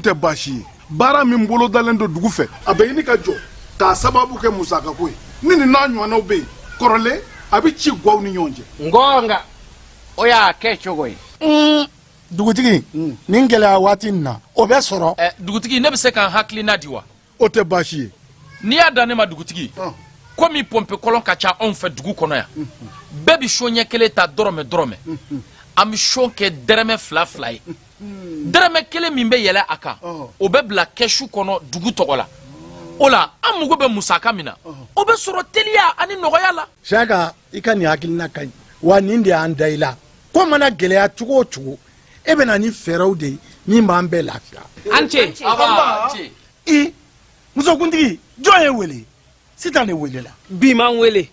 tɛ baasi ye. Baara min bolodalen don dugu fɛ, a bɛ ɲini ka jɔ k'a sababu kɛ musakako ye. Ni nin n'a ɲɔgɔnnaw bɛ yen kɔrɔlen, a bɛ ci gwaw ni ɲɔgɔn cɛ. Ngɔnga, o y'a kɛ cogo ye. Dugutigi, nin gɛlɛya waati nin na, o bɛ sɔrɔ. Ɛ, dugutigi, ne bɛ se ka n hakilina di wa? O tɛ baasi ye. N'i y'a dan ne ma, dugutigi, komi pɔnpe kɔlɔn ka ca anw fɛ dugu kɔnɔ yan, bɛɛ bɛ son ɲɛ kelen ta dɔrɔmɛ dɔrɔmɛ. An bɛ son kɛ dɛrɛmɛ fila fila ye. Dɛrɛmɛ kelen min bɛ yɛlɛ a kan, o bɛ bila kɛsu kɔnɔ dugu tɔgɔ la. O la, an mago bɛ musaka min na, o bɛ sɔrɔ teliya ani nɔgɔya la. Siyaka, i ka nin hakilina ka ɲi wa. Nin de y'an da i la. Ko mana gɛlɛya cogo o cogo, e bɛ na ni fɛɛrɛw de ye min b'an bɛɛ lafiya. An ce. I musokuntigi, jɔn ye wele? Sitan de welela. Bi man wele.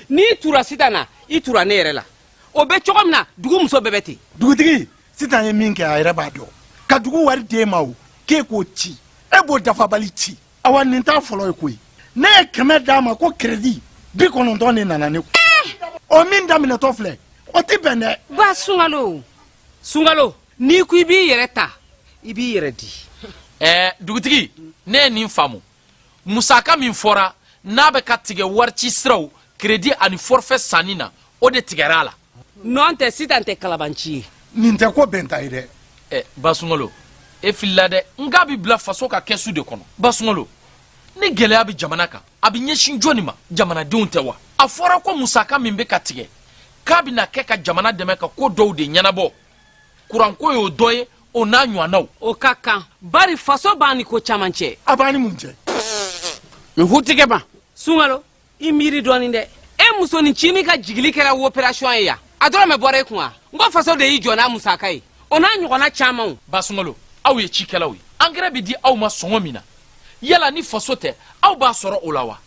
N'i tura sitan na, i tura ne yɛrɛ la. O bɛ cogo min na, dugu muso bɛɛ bɛ ten. Dugutigi, sitan ye min kɛ, a yɛrɛ b'a dɔn. Ka dugu wari d'e ma, o k'e k'o ci, e b'o dafabali ci. Awa, nin t'a fɔlɔ ye koyi. Ne ye 100 d'a ma ko crédit, 90 de nana ne kun. O min daminɛtɔ filɛ, o tɛ bɛn dɛ. Ba Sunkalo, Sunkalo, n'i ko i b'i yɛrɛ ta, i b'i yɛrɛ di. Ɛɛ dugutigi, ne ye nin faamu. Musaka min fɔra n'a bɛ ka tigɛ warici siraw, crédit ani forfait sanni na, o de tigɛra a la. Nɔn tɛ, sitan tɛ kalabanci ye. Nin tɛ ko bɛnta ye dɛ. Ɛ, Basunkalo, e filila dɛ. N k'a bɛ bila faso ka kɛsu de kɔnɔ. Basunkalo, ni gɛlɛya bɛ jamana kan, a bɛ ɲɛsin jɔnni ma? Jamanadenw tɛ wa? A fɔra ko musaka min bɛ ka tigɛ, k'a bɛna kɛ ka jamana dɛmɛ ka ko dɔw de ɲɛnabɔ. Kuranko y'o dɔ ye, o n'a ɲɔgɔnnaw. O ka kan, bari faso b'an ni ko caman cɛ. A b'an ni mun cɛ? N hutigɛ ma. Sunkalo, i miiri dɔɔnin dɛ. E musonin cinin ka jigili kɛra opération ye yan, a dɔrɔmɛ bɔra e kun wa? N ko faso de y'i jɔ n'a musaka ye, o n'a ɲɔgɔnna camanw. Basunkalo, aw ye cikɛlaw ye. Angɛrɛ bɛ di aw ma sɔngɔ min na, yala ni faso tɛ, aw b'a sɔrɔ o la wa?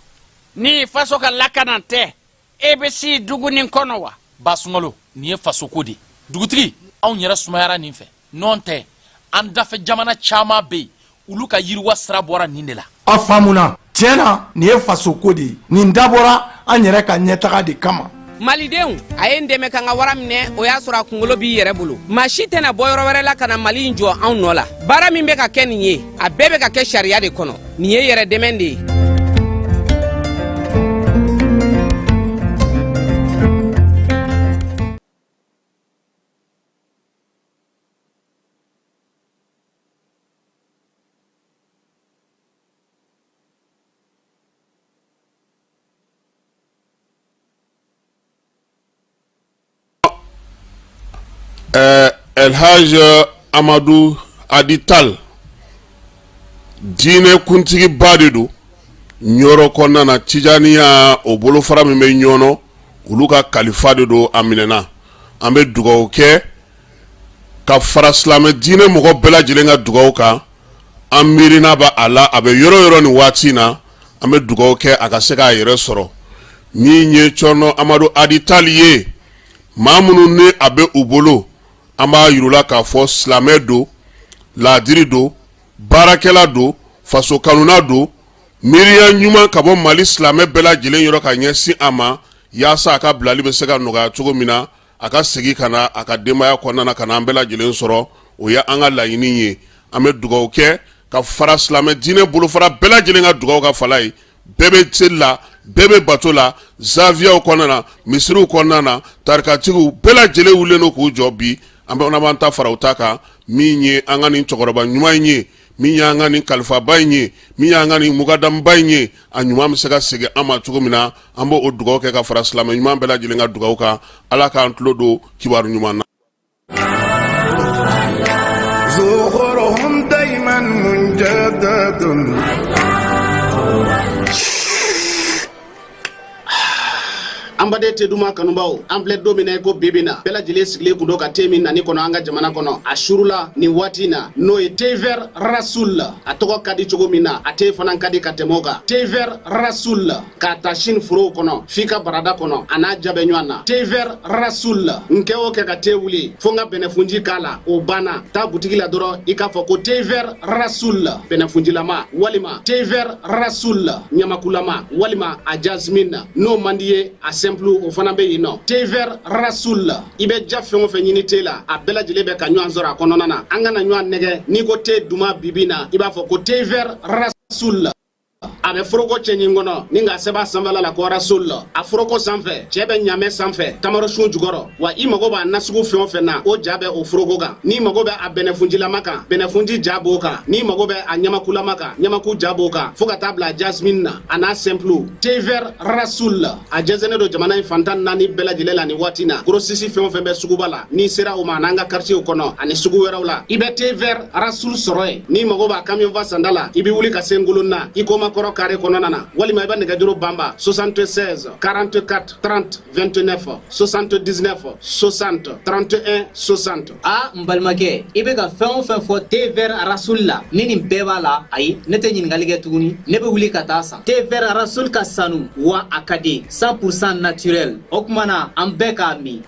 Ni faso ka lakana tɛ, e bɛ si dugu nin kɔnɔ wa? Basunkalo, nin ye fasoko de ye. Dugutigi, anw yɛrɛ sumayara nin fɛ. Nɔn tɛ, an dafɛ jamana caman bɛ yen, olu ka yiriwa sira bɔra nin de la. A faamuna. Tiɲɛ na, nin ye fasoko de ye. Nin dabɔra an yɛrɛ ka ɲɛtaga de kama. Malidenw, a ye n dɛmɛ ka n ka wara minɛ. O y'a sɔrɔ a kunkolo b'i yɛrɛ bolo. Maa si tɛna bɔ yɔrɔ wɛrɛ la ka na Mali in jɔ anw nɔ la. Baara min bɛ ka kɛ nin ye, a bɛɛ bɛ ka kɛ sariya de kɔnɔ. Nin ye yɛrɛ dɛmɛ de ye. Elhaj Amadu Adi Tal, diinɛ kuntigiba de don Ɲɔrɔ kɔnɔna na. Tijaniya, o bolofara min bɛ Ɲɔnɔ, olu ka kalifa de don. A minɛna. An bɛ dugawu kɛ ka fara silamɛ diinɛ mɔgɔ bɛɛ lajɛlen ka dugawu kan. An miirina bɛ a la, a bɛ yɔrɔ yɔrɔ nin waati in na. An bɛ dugawu kɛ a ka se k'a yɛrɛ sɔrɔ. Min ye Cɔrɔnɔ Amadu Adi Tal ye, maa minnu ni a bɛ u bolo, an b'a yir'u la k'a fɔ silamɛ don, laadiri don, baarakɛla don, faso kanuna don. Miiriya ɲuman ka bɔ Mali silamɛ bɛɛ lajɛlen yɔrɔ ka ɲɛsin a ma, yaasa a ka bilali bɛ se ka nɔgɔya cogo min na, a ka segin ka na a ka denbaya kɔnɔna na, ka na an bɛɛ lajɛlen sɔrɔ. O ye an ka laɲini ye. An bɛ dugawu kɛ ka fara silamɛ diinɛ bolofara bɛɛ lajɛlen ka dugawu kan. Fala ye, bɛɛ bɛ seli la, bɛɛ bɛ bato la, zawiyaw kɔnɔna na, misiriw kɔnɔna na, tarikatigiw bɛɛ lajɛlen wulilen don k'u jɔ bi. An bɛ b'an ta fara u ta kan. Min ye an ka nin cɛkɔrɔba ɲuman in ye, min y'an ka nin kalifaba in ye, min y'an ka nin mukadamuba in ye, a ɲuman bɛ se ka segin an ma cogo min na, an b'o o dugawu kɛ ka fara silamɛ ɲuman bɛɛ lajɛlen ka dugawu kan. Ala k'an tulo don kibaru ɲuman na. An baden te duman kanubaw, an filɛ don min na i ko bi bi na, bɛɛ lajɛlen sigilen kun don ka te min nani kɔnɔ an ka jamana kɔnɔ. A surula nin waati in na, n'o ye thé vert Rasoul. A tɔgɔ ka di cogo min na, a te fana ka di ka tɛmɛ o kan. Thé vert Rasoul, k'a ta Chine forow kɔnɔ f'i ka barada kɔnɔ, a n'a ja bɛ ɲɔgɔn na. Thé vert Rasoul, n kɛ o kɛ ka te wuli, fo n ka bɛnɛfunji k'a la, o banna. Taa butigi la dɔrɔn, i k'a fɔ ko thé vert Rasoul bɛnɛfunjilama, walima thé vert Rasoul ɲamakulama, walima a jasmine. N'o man di ye, a simple. simple o fana bɛ yen nɔ. Thé vert Rasoul, i bɛ ja fɛn o fɛn ɲini te la, a bɛɛ lajɛlen bɛ ka ɲɔgɔn sɔrɔ a kɔnɔna na. An kana ɲɔgɔn nɛgɛ, n'i ko te duman bibi na, i b'a fɔ ko thé vert Rasoul. A bɛ foroko cɛɲi kɔnɔ ni k'a sɛbɛn a sanfɛla la ko Rasoul. A foroko sanfɛ, cɛ bɛ ɲamɛ sanfɛ, tamaro sun jukɔrɔ. Wa i mago b'a nasugu fɛn o fɛn na, o ja bɛ o foroko kan. N'i mago bɛ a bɛnɛfunjilama kan, bɛnɛfunji ja b'o kan. N'i mago bɛ a ɲamakulama kan, ɲamaku ja b'o kan, fo ka taa bila jasmine na, a n'a simple. Thé vert Rasoul, a jɛnsɛnnen don jamana in fan 14 bɛɛ lajɛlen la nin waati na. Grossiste fɛn o fɛn bɛ suguba la, n'i sera o ma, an'an ka quartier kɔnɔ ani sugu wɛrɛw la, i bɛ thé vert Rasoul sɔrɔ yen. N'i mago b'a camion fa sanda la, i bɛ wuli ka se Ngolona Ikoma kɔrɔ carré kɔnɔna na, walima i bɛ nɛgɛjuru banba 76 44 30 29, 79 60 31 60. A n balimakɛ, i bɛ ka fɛn o fɛn fɔ thé vert Rasoul la, ni nin bɛɛ b'a la, ayi, ne tɛ ɲininkali kɛ tuguni, ne bɛ wuli ka taa san. Thé vert Rasoul ka sanu wa a ka di, 100% naturel. O tuma na an bɛɛ k'a min.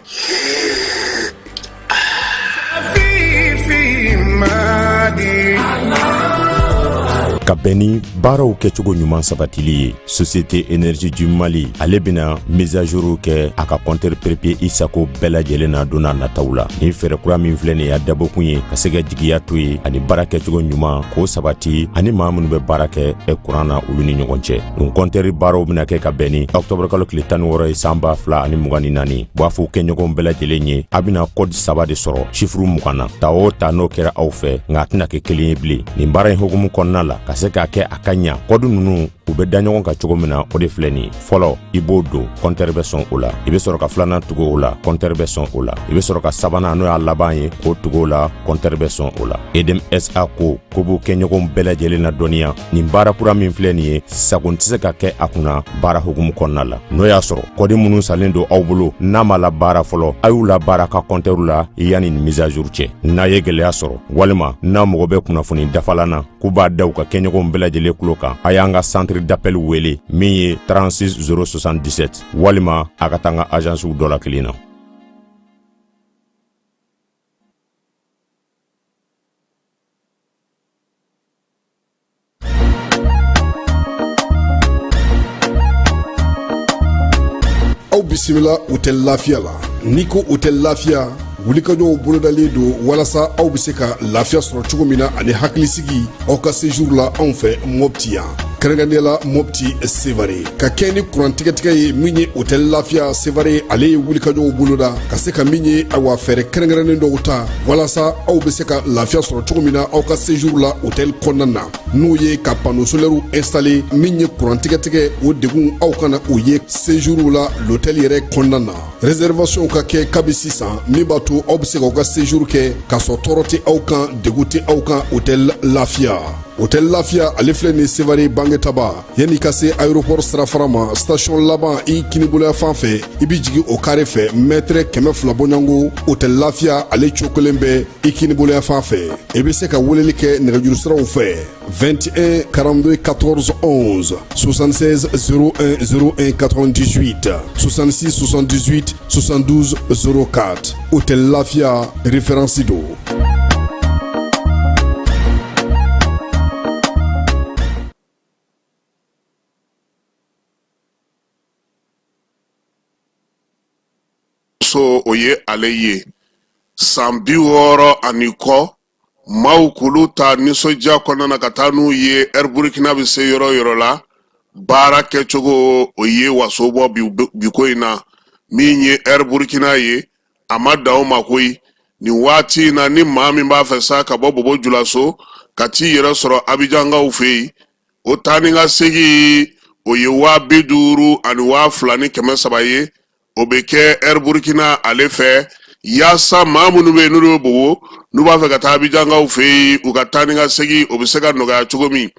Ka bɛn ni baaraw kɛcogo ɲuman sabatili ye, Société Énergie du Mali ale bɛna mise à jour kɛ a ka compteur prépayé i sago bɛɛ lajɛlen na don n'a nataw la. Nin fɛɛrɛ kura min filɛ nin y'a dabɔkun ye ka se ka jigiya to ye ani baara kɛcogo ɲuman k'o sabati ani maa minnu bɛ baara kɛ kuran na, olu ni ɲɔgɔn cɛ. Nin compteur baaraw bɛna kɛ ka bɛn ni octobre kalo tile 16 ye san 2024. B'a fɔ kɛɲɔgɔnw bɛɛ lajɛlen ye, a bɛna code saba de sɔrɔ chiffre 20 na. Ta o ta, n'o kɛra aw fɛ, nka a tɛna kɛ kelen ye bilen. Nin baara in hukumu kɔnɔna la, ka se k'a kɛ a ka ɲa, code ninnu u bɛ da ɲɔgɔn kan cogo min na, o de filɛ nin ye. Fɔlɔ, i b'o don, compteur bɛ sɔn o la. I bɛ sɔrɔ ka filanan tugu o la, compteur bɛ sɔn o la. I bɛ sɔrɔ ka sabanan, n'o y'a laban ye, k'o tugu o la, compteur bɛ sɔn o la. EDM SA ko ko b'u kɛɲɔgɔnw bɛɛ lajɛlen na dɔnniya, nin baara kura min filɛ nin ye, sagon tɛ se ka kɛ a kunna baara hukumu kɔnɔna la. N'o y'a sɔrɔ code minnu salen don aw bolo, n'a ma la baara fɔlɔ, a y'u la baara ka compteur la yanni nin mise à jour cɛ. N'a ye gɛlɛya sɔrɔ walima n'a mago bɛ kunnafoni dafalan na, k'u b'a da u ka kɛɲɔgɔnw bɛɛ lajɛlen tulo kan, a y'an ka centre d'appel wele min ye 36 077, walima a ka taa an ka agencew dɔ la kelen na. Aw bisimila Hôtel Lafiya la. N'i ko Hôtel Lafiya, wulikajɔw bolodalen don walasa aw bɛ se ka lafiya sɔrɔ cogo min na ani hakilisigi aw ka séjour la anw fɛ Mɔpti yan, kɛrɛnkɛrɛnnenya la Mɔpti Sevare. Ka kɛ ni kuran tigɛtigɛ ye min ye, Hôtel Lafiya Sevare ale ye wulikajɔw boloda ka se ka min ye, awa, fɛɛrɛ kɛrɛnkɛrɛnnen dɔw ta walasa aw bɛ se ka lafiya sɔrɔ cogo min na aw ka séjour la hôtel kɔnɔna na, n'o ye ka panneau solaire installé. Min ye kuran tigɛtigɛ, o degun aw kana o ye séjour la l'hôtel yɛrɛ kɔnɔna na. Réservation ka kɛ kabi sisan, min b'a to aw bɛ se k'aw ka séjour kɛ k'a sɔrɔ tɔɔrɔ tɛ aw kan, degun tɛ aw kan. Hôtel Lafiya, Hôtel Lafiya ale filɛ nin Sevare Bangetaba, yanni ka se aéroport sirafara ma, station laban i kiniboloya fan fɛ, i bɛ jigin o carré fɛ, mètre 200 bɔɲɔgɔnko, Hôtel Lafiya ale cogo kelen bɛ i kiniboloya fan fɛ. I bɛ se ka weleli kɛ nɛgɛjuru siraw fɛ: 21 42 14 11, 76 01 01 98, 66 78 72 04. Hôtel Lafiya, référence don. So o ye ale ye san 60 ani kɔ, maaw k'olu ta nisɔndiya kɔnɔna na ka taa n'u ye Air Burkina bɛ se yɔrɔ o yɔrɔ la, baara kɛcogo o ye waso bɔ bi ko in na. Min ye Air Burkina ye, a ma dan o ma koyi. Nin waati in na, ni maa min b'a fɛ sa ka bɔ Bobo Julaso ka t'i yɛrɛ sɔrɔ Abijankaw fɛ yen, o taa ni ka segin o ye 50 000 ani 2300 ye. O bɛ kɛ Air Burkina ale fɛ, yaasa maa minnu bɛ yen n'olu bɛ Bobo, n'u b'a fɛ ka taa Abijankaw fɛ yen, u ka taa ni ka segin o bɛ se ka nɔgɔya cogo min.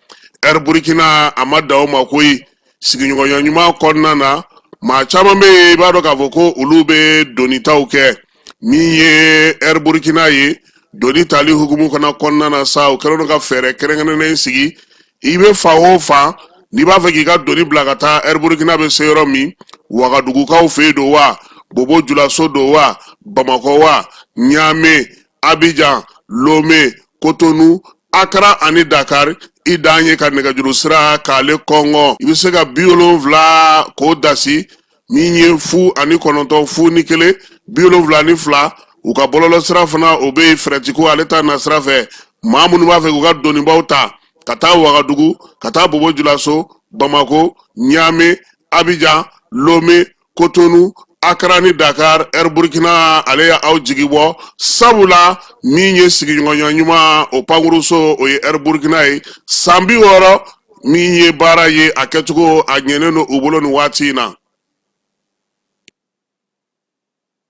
Air Burkina a ma dan o ma koyi. Sigiɲɔgɔnya ɲuman kɔnɔna na, maa caman bɛ yen, i b'a dɔn k'a fɔ ko olu bɛ donitaw kɛ. Min ye Air Burkina ye, doni tali hukumu fana kɔnɔna na sa, o kɛlen don ka fɛɛrɛ kɛrɛnkɛrɛnnen sigi. I bɛ fan o fan, n'i b'a fɛ k'i ka doni bila ka taa Air Burkina bɛ se yɔrɔ min, Wagadugukaw fɛ yen don wa, Bobo Julaso don wa, Bamakɔ wa, Ɲame, Abijan, Lome, Kotonu, Akara ani Dakar, i dan ye ka nɛgɛjuru sira k'ale kɔngɔ. I bɛ se ka 70 k'o dasi. Min ye 09 01 72. U ka bɔlɔlɔsira fana, o bɛ yen. Fɛrɛtiko ale ta nasira fɛ, maa minnu b'a fɛ k'u ka donibaw ta ka taa Wagadugu, ka taa Bobo Julaso, Bamako, Ɲame, Abijan, Lome, Kotonu, Akara ni Dakar, Air Burkina ale ye aw jigi bɔ, sabula min ye sigiɲɔgɔnya ɲuman o pankuruso, o ye Air Burkina ye. San 60 min ye baara ye, a kɛcogo a ɲɛnen don u bolo nin waati in na.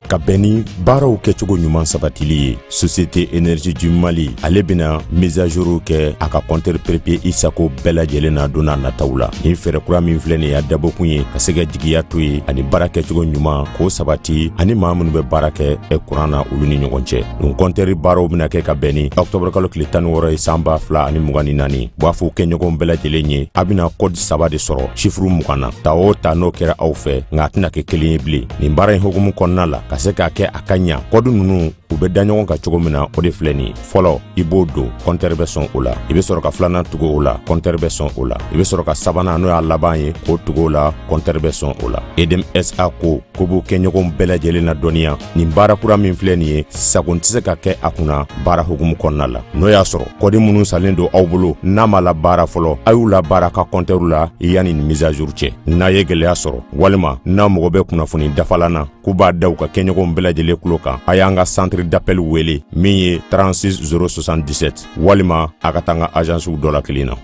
Ka bɛn ni baaraw kɛcogo ɲuman sabatili ye, Société Énergie du Mali ale bɛna mise à jour kɛ a ka compteur prépayé i sago bɛɛ lajɛlen na don n'a nataw la. Nin fɛɛrɛ kura min filɛ nin ye, a dabɔkun ye ka se ka jigiya to ye ani baara kɛcogo ɲuman k'o sabati ani maa minnu bɛ baara kɛ kuran na, olu ni ɲɔgɔn cɛ. Nin compteur baaraw bɛna kɛ ka bɛn ni ɔktɔburu kalo tile 16 ye san 2024. B'a fɔ kɛɲɔgɔnw bɛɛ lajɛlen ye, a bɛna kɔdi saba de sɔrɔ sifuru 20 na. Ta o ta, n'o kɛra aw fɛ, nka a tɛna kɛ kelen ye bilen. Nin baara in hukumu kɔnɔna la, ka se k'a kɛ a ka ɲa, kɔdi ninnu u bɛ da ɲɔgɔn kan cogo min na, o de filɛ nin ye. Fɔlɔ, i b'o don, kɔntɛri bɛ sɔn o la. I bɛ sɔrɔ ka filanan tugu o la, kɔntɛri bɛ sɔn o la. I bɛ sɔrɔ ka sabanan, n'o y'a laban ye, k'o tugu o la, kɔntɛri bɛ sɔn o la. Edm SA ko ko b'u kɛɲɔgɔnw bɛɛ lajɛlen na dɔnniya, nin baara kura min filɛ nin ye, sagon tɛ se ka kɛ a kunna baara hukumu kɔnɔna la. N'o y'a sɔrɔ kɔdi minnu salen don aw bolo n'a ma labaara fɔlɔ, a y'u labaara ka kɔntɛriw la yanni nin mise à jour cɛ. N'a ye gɛlɛya sɔrɔ walima n'a mago bɛ kunnafoni dafalan na, k'u b'a da u ka kɛɲɔgɔnw bɛɛ lajɛlen tulo kan, a y'an ka centre d'appel wele min ye 36 077, walima a ka taa an ka agencew dɔ la kelen na.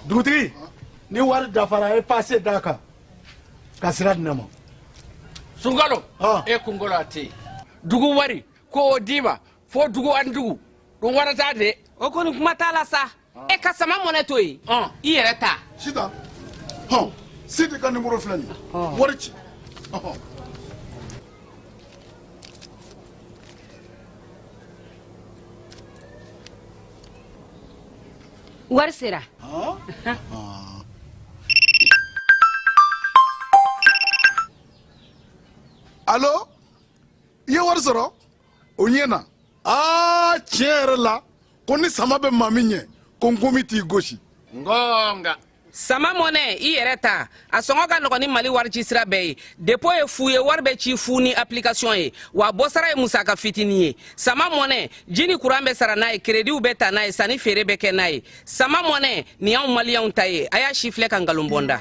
Dugutigi, ni wari dafara, a ye pase d'a kan ka sira di ne ma. Sunkalo, e kunkolo a tɛ yen. Dugu wari ko o d'i ma fo dugu ani dugu ɗum warata de. O kɔni, kuma t'a la sa. E ka sama mɔnɛ to yen, i yɛrɛ ta. Sitan, hɔn, Sidi ka nimoro filɛ nin ye, wari ci. Ɔhɔn. Wari sera. Alo, i ye wari sɔrɔ, o ɲɛna. Aa, tiɲɛ yɛrɛ la, ko ni sama bɛ maa min ɲɛ, ko nkomi t'i gosi. Ngonga. Sama mɔnɛ, i yɛrɛ ta, a sɔngɔ ka nɔgɔn ni Mali wari ci sira bɛɛ ye. Dépôt ye fu ye, wari bɛ ci fu ni application ye, wa bɔsara ye musaka fitinin ye. Sama mɔnɛ, ji ni kuran bɛ sara n'a ye, créditw bɛ ta n'a ye, sanni feere bɛ kɛ n'a ye. Sama mɔnɛ nin y'anw maliyɛnw ta ye. A y'a si filɛ ka nkalon bɔ n da.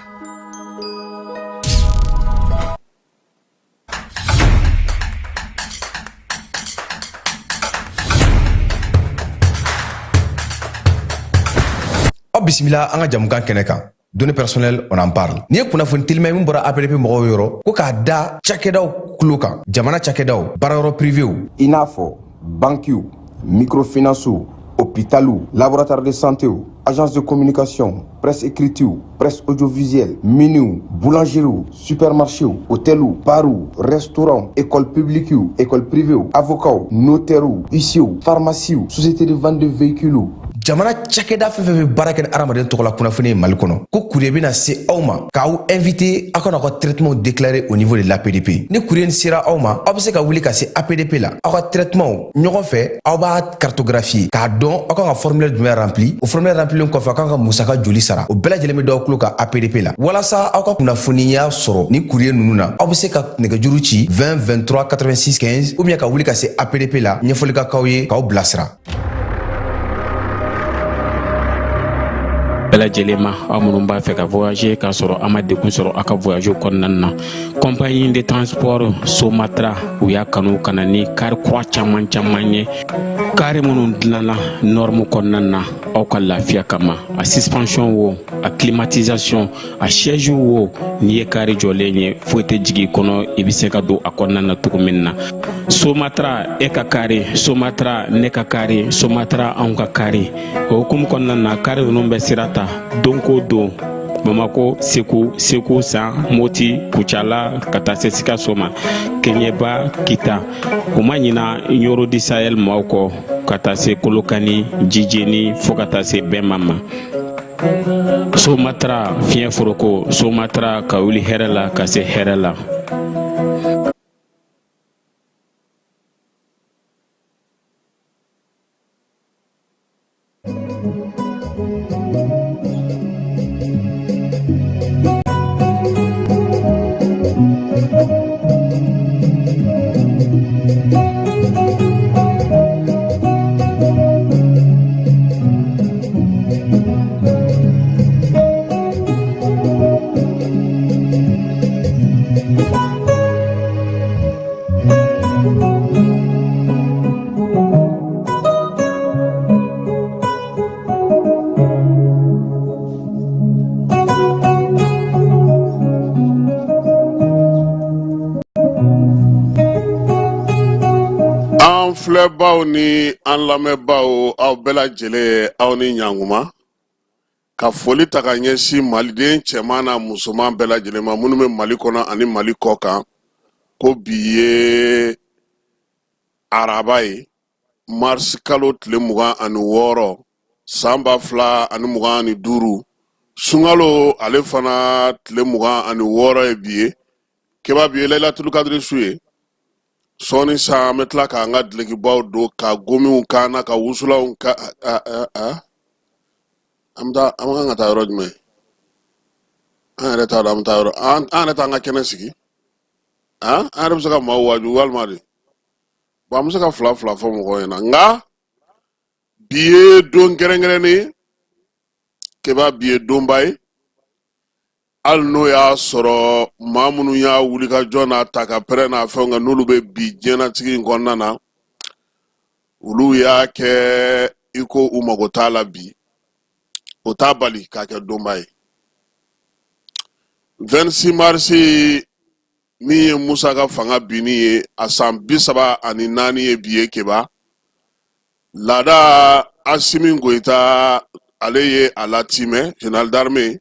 Aw bisimila an ka jamukan kɛnɛ kan, données personnelles, on en parle. Nin ye kunnafoni telima min bɔra APDP mɔgɔw yɔrɔ, ko k'a da cakɛdaw tulo kan, jamana cakɛdaw, baarayɔrɔ privéw, i n'a fɔ bankiw, microfinancew, hôpitaliw, laboratoire de santéw, agence de communication, presse écritew, presse audiovisuelle, miniw, boulangeriew, supermarchéw, hôteliw, barw, restaurant, école publiquew, école privéw, avocats, notairew, huissierw, pharmaciew, société de vente de véhicules, jamana cakɛda fɛn fɛn bɛ baara kɛ ni hadamaden tɔgɔla kunnafoni ye Mali kɔnɔ, ko courrier bɛna se aw ma k'aw invité aw ka n'aw ka traitement déclarer au niveau de l'APDP. Ni courrier nin sera aw ma, aw bɛ se ka wuli ka se APDP la, aw ka traitement ɲɔgɔn fɛ, aw b'a cartographier k'a dɔn aw kan ka formulaire jumɛn rempli. O formulaire remplilen kɔfɛ, aw kan ka musaka joli sara, o bɛɛ lajɛlen bɛ d'aw tulo kan APDP la. Walasa aw ka kunnafoniya sɔrɔ ni courrier ninnu na, aw bɛ se ka nɛgɛjuru ci 20 23 86 15, ou bien ka wuli ka se APDP la, ɲɛfɔli ka k'aw ye k'aw bilasira. Bɛɛ lajɛlen ma, aw minnu b'a fɛ ka voyager k'a sɔrɔ a ma degun sɔrɔ aw ka voyage kɔnɔna na, compagnie de transport Somatra, u y'a kanu ka na ni kari kura caman caman ye, kari minnu dilanna norme kɔnɔna na aw ka lafiya kama. A suspension wo, a climatisation, a siège wo, n'i ye kari jɔlen ye, foyi tɛ jigin i kɔnɔ, i bɛ se ka don a kɔnɔna na cogo min na. Somatra, e ka kari Somatra, ne ka kari Somatra, anw ka kari. O hukumu kɔnɔna na, kari ninnu bɛ sira ta don ko don Bamako, Segu, Segu San, Moti, Kucala, ka taa se Sikaso ma, Keɲeba, Kita. U ma ɲina Ɲoro du Sahel maaw kɔ, ka taa se Kolokani, Jijeni, fo ka taa se Bɛnma ma. Somatra, fiɲɛ foroko Somatra, ka wuli hɛrɛ la ka se hɛrɛ la. An filɛbaw ni an lamɛnbaw, aw bɛɛ lajɛlen, aw ni ɲankuma. Ka foli ta ka ɲɛsin maliden cɛman n'a musoman bɛɛ lajɛlen ma, minnu bɛ Mali kɔnɔ ani Mali kɔ kan, ko bi ye araba ye, marisi kalo tile 26, san 2025, sunkalo ale fana tile 26 ye bi ye. Keba, bi ye Layilatulukadiri su ye. Sɔɔni sa an bɛ tila k'an ka dulokibaw don, ka gomiw k'an na, ka wusulanw ka an bɛ taa. An kan ka taa yɔrɔ jumɛn? An yɛrɛ t'a dɔn an bɛ taa yɔrɔ. An yɛrɛ t'an ka kɛnɛ sigi, an yɛrɛ bɛ se ka maaw waaju walima de. Bon, an bɛ se ka fila fila fɔ mɔgɔw ɲɛna, nka bi ye don kɛrɛnkɛrɛnnen ye. Keba, bi ye donba ye, hali n'o y'a sɔrɔ maa minnu y'a wulikajɔ n'a ta ka pɛrɛn n'a fɛnw kɛ, n'olu bɛ bi diɲɛnatigɛ in kɔnɔna na, olu y'a kɛ i ko u mago t'a la bi, o t'a bali k'a kɛ donba ye. 26 marisi min ye Musa ka fanga binni ye, a san 34 ye bi ye. Keba, laada Asimi Goyita, ale ye a latimɛ. Général d'armée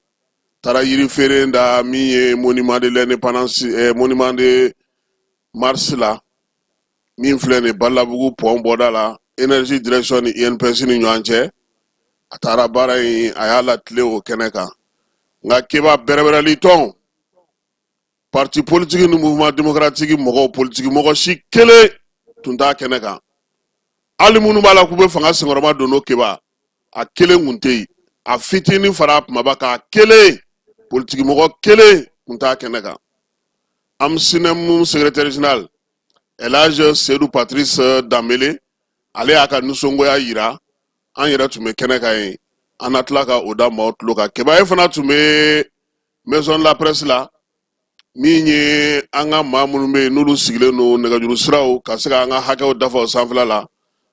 taara yiri feere da min ye monument de l'indépendance, monument de mars la, min filɛ nin Balabugu pont bɔda la, énergie direction ni INPS ni ɲɔgɔn cɛ. A taara baara in, a y'a latile o kɛnɛ kan. Nka Keba, bɛrɛbɛrɛli tɔn, parti politique ni mouvement démocratique mɔgɔw, politiki mɔgɔ si kelen tun t'a kɛnɛ kan. Hali minnu b'a la k'u bɛ fanga senkɔrɔma don n'o, Keba, a kelen kun tɛ yen. A fitinin fara a kumaba kan, a kelen, politiki mɔgɔ kelen kun t'a kɛnɛ kan. AMSINEM secrétaire général Elhadj Seydou Patrice Danbele, ale y'a ka nisɔngoya yira. An yɛrɛ tun bɛ kɛnɛ kan yen, an na tila ka o da maaw tulo kan. Keba, e fana tun bɛ maison de la presse la, min ye an ka maa minnu bɛ yen n'olu sigilen don nɛgɛjuru siraw ka se ka an ka hakɛw dafa o sanfɛla la,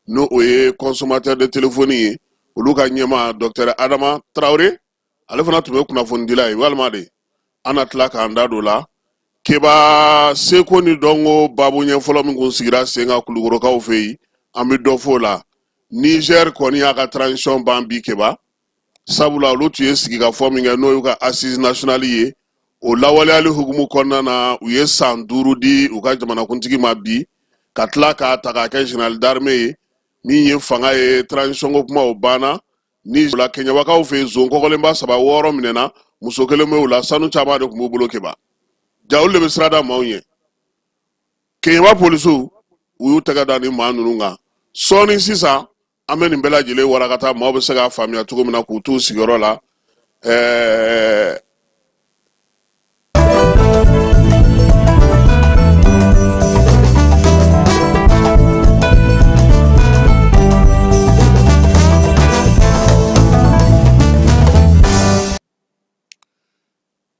n'o o ye consommateur de téléphone ye, olu ka ɲɛmaa docteur Adama Traoré, ale fana tun bɛ kunnafonidila ye walima de. An na tila k'an da don la. Keba, seko ni dɔnko baabu ɲɛ fɔlɔ min kun sigira sen kan Kulukorokaw fɛ yen, an bɛ dɔ fɔ o la. Niger kɔni y'a ka transition ban bi, Keba, sabula olu tun ye sigikafɔ min kɛ, n'o y'u ka assise nationale ye, o lawaleyali hukumu kɔnɔna na, u ye san 5 di u ka jamanakuntigi ma bi, ka tila k'a ta k'a kɛ général d'armée ye min ye fanga ye. Transition ko kuma, o banna. Ni la Kɛɲɛbakaw fɛ yen, zon kɔgɔlenba saba wɔɔrɔ minɛna, muso kelen bɛ u la, sanu caman de tun b'u bolo. Keba, ja olu de bɛ sira da maaw ɲɛ. Kɛɲɛba polisiw, u y'u tɛgɛ da ni maa ninnu kan. Sɔɔni sisan an bɛ nin bɛɛ lajɛlen warakata, maaw bɛ se k'a faamuya cogo min na k'u t'u sigiyɔrɔ la.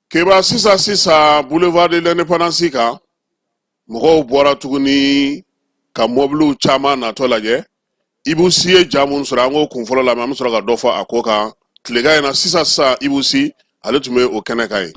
Keba, sisan sisan boulevard de l'indépendance kan, mɔgɔw bɔra tuguni ka mɔbiliw caman natɔ lajɛ. Ibou Sy ye ja mun sɔrɔ, an k'o kun fɔlɔ lamɛn, an bɛ sɔrɔ ka dɔ fɔ a ko kan tilegan in na. Sisan sisan Ibou Sy, ale tun bɛ o kɛnɛ kan yen.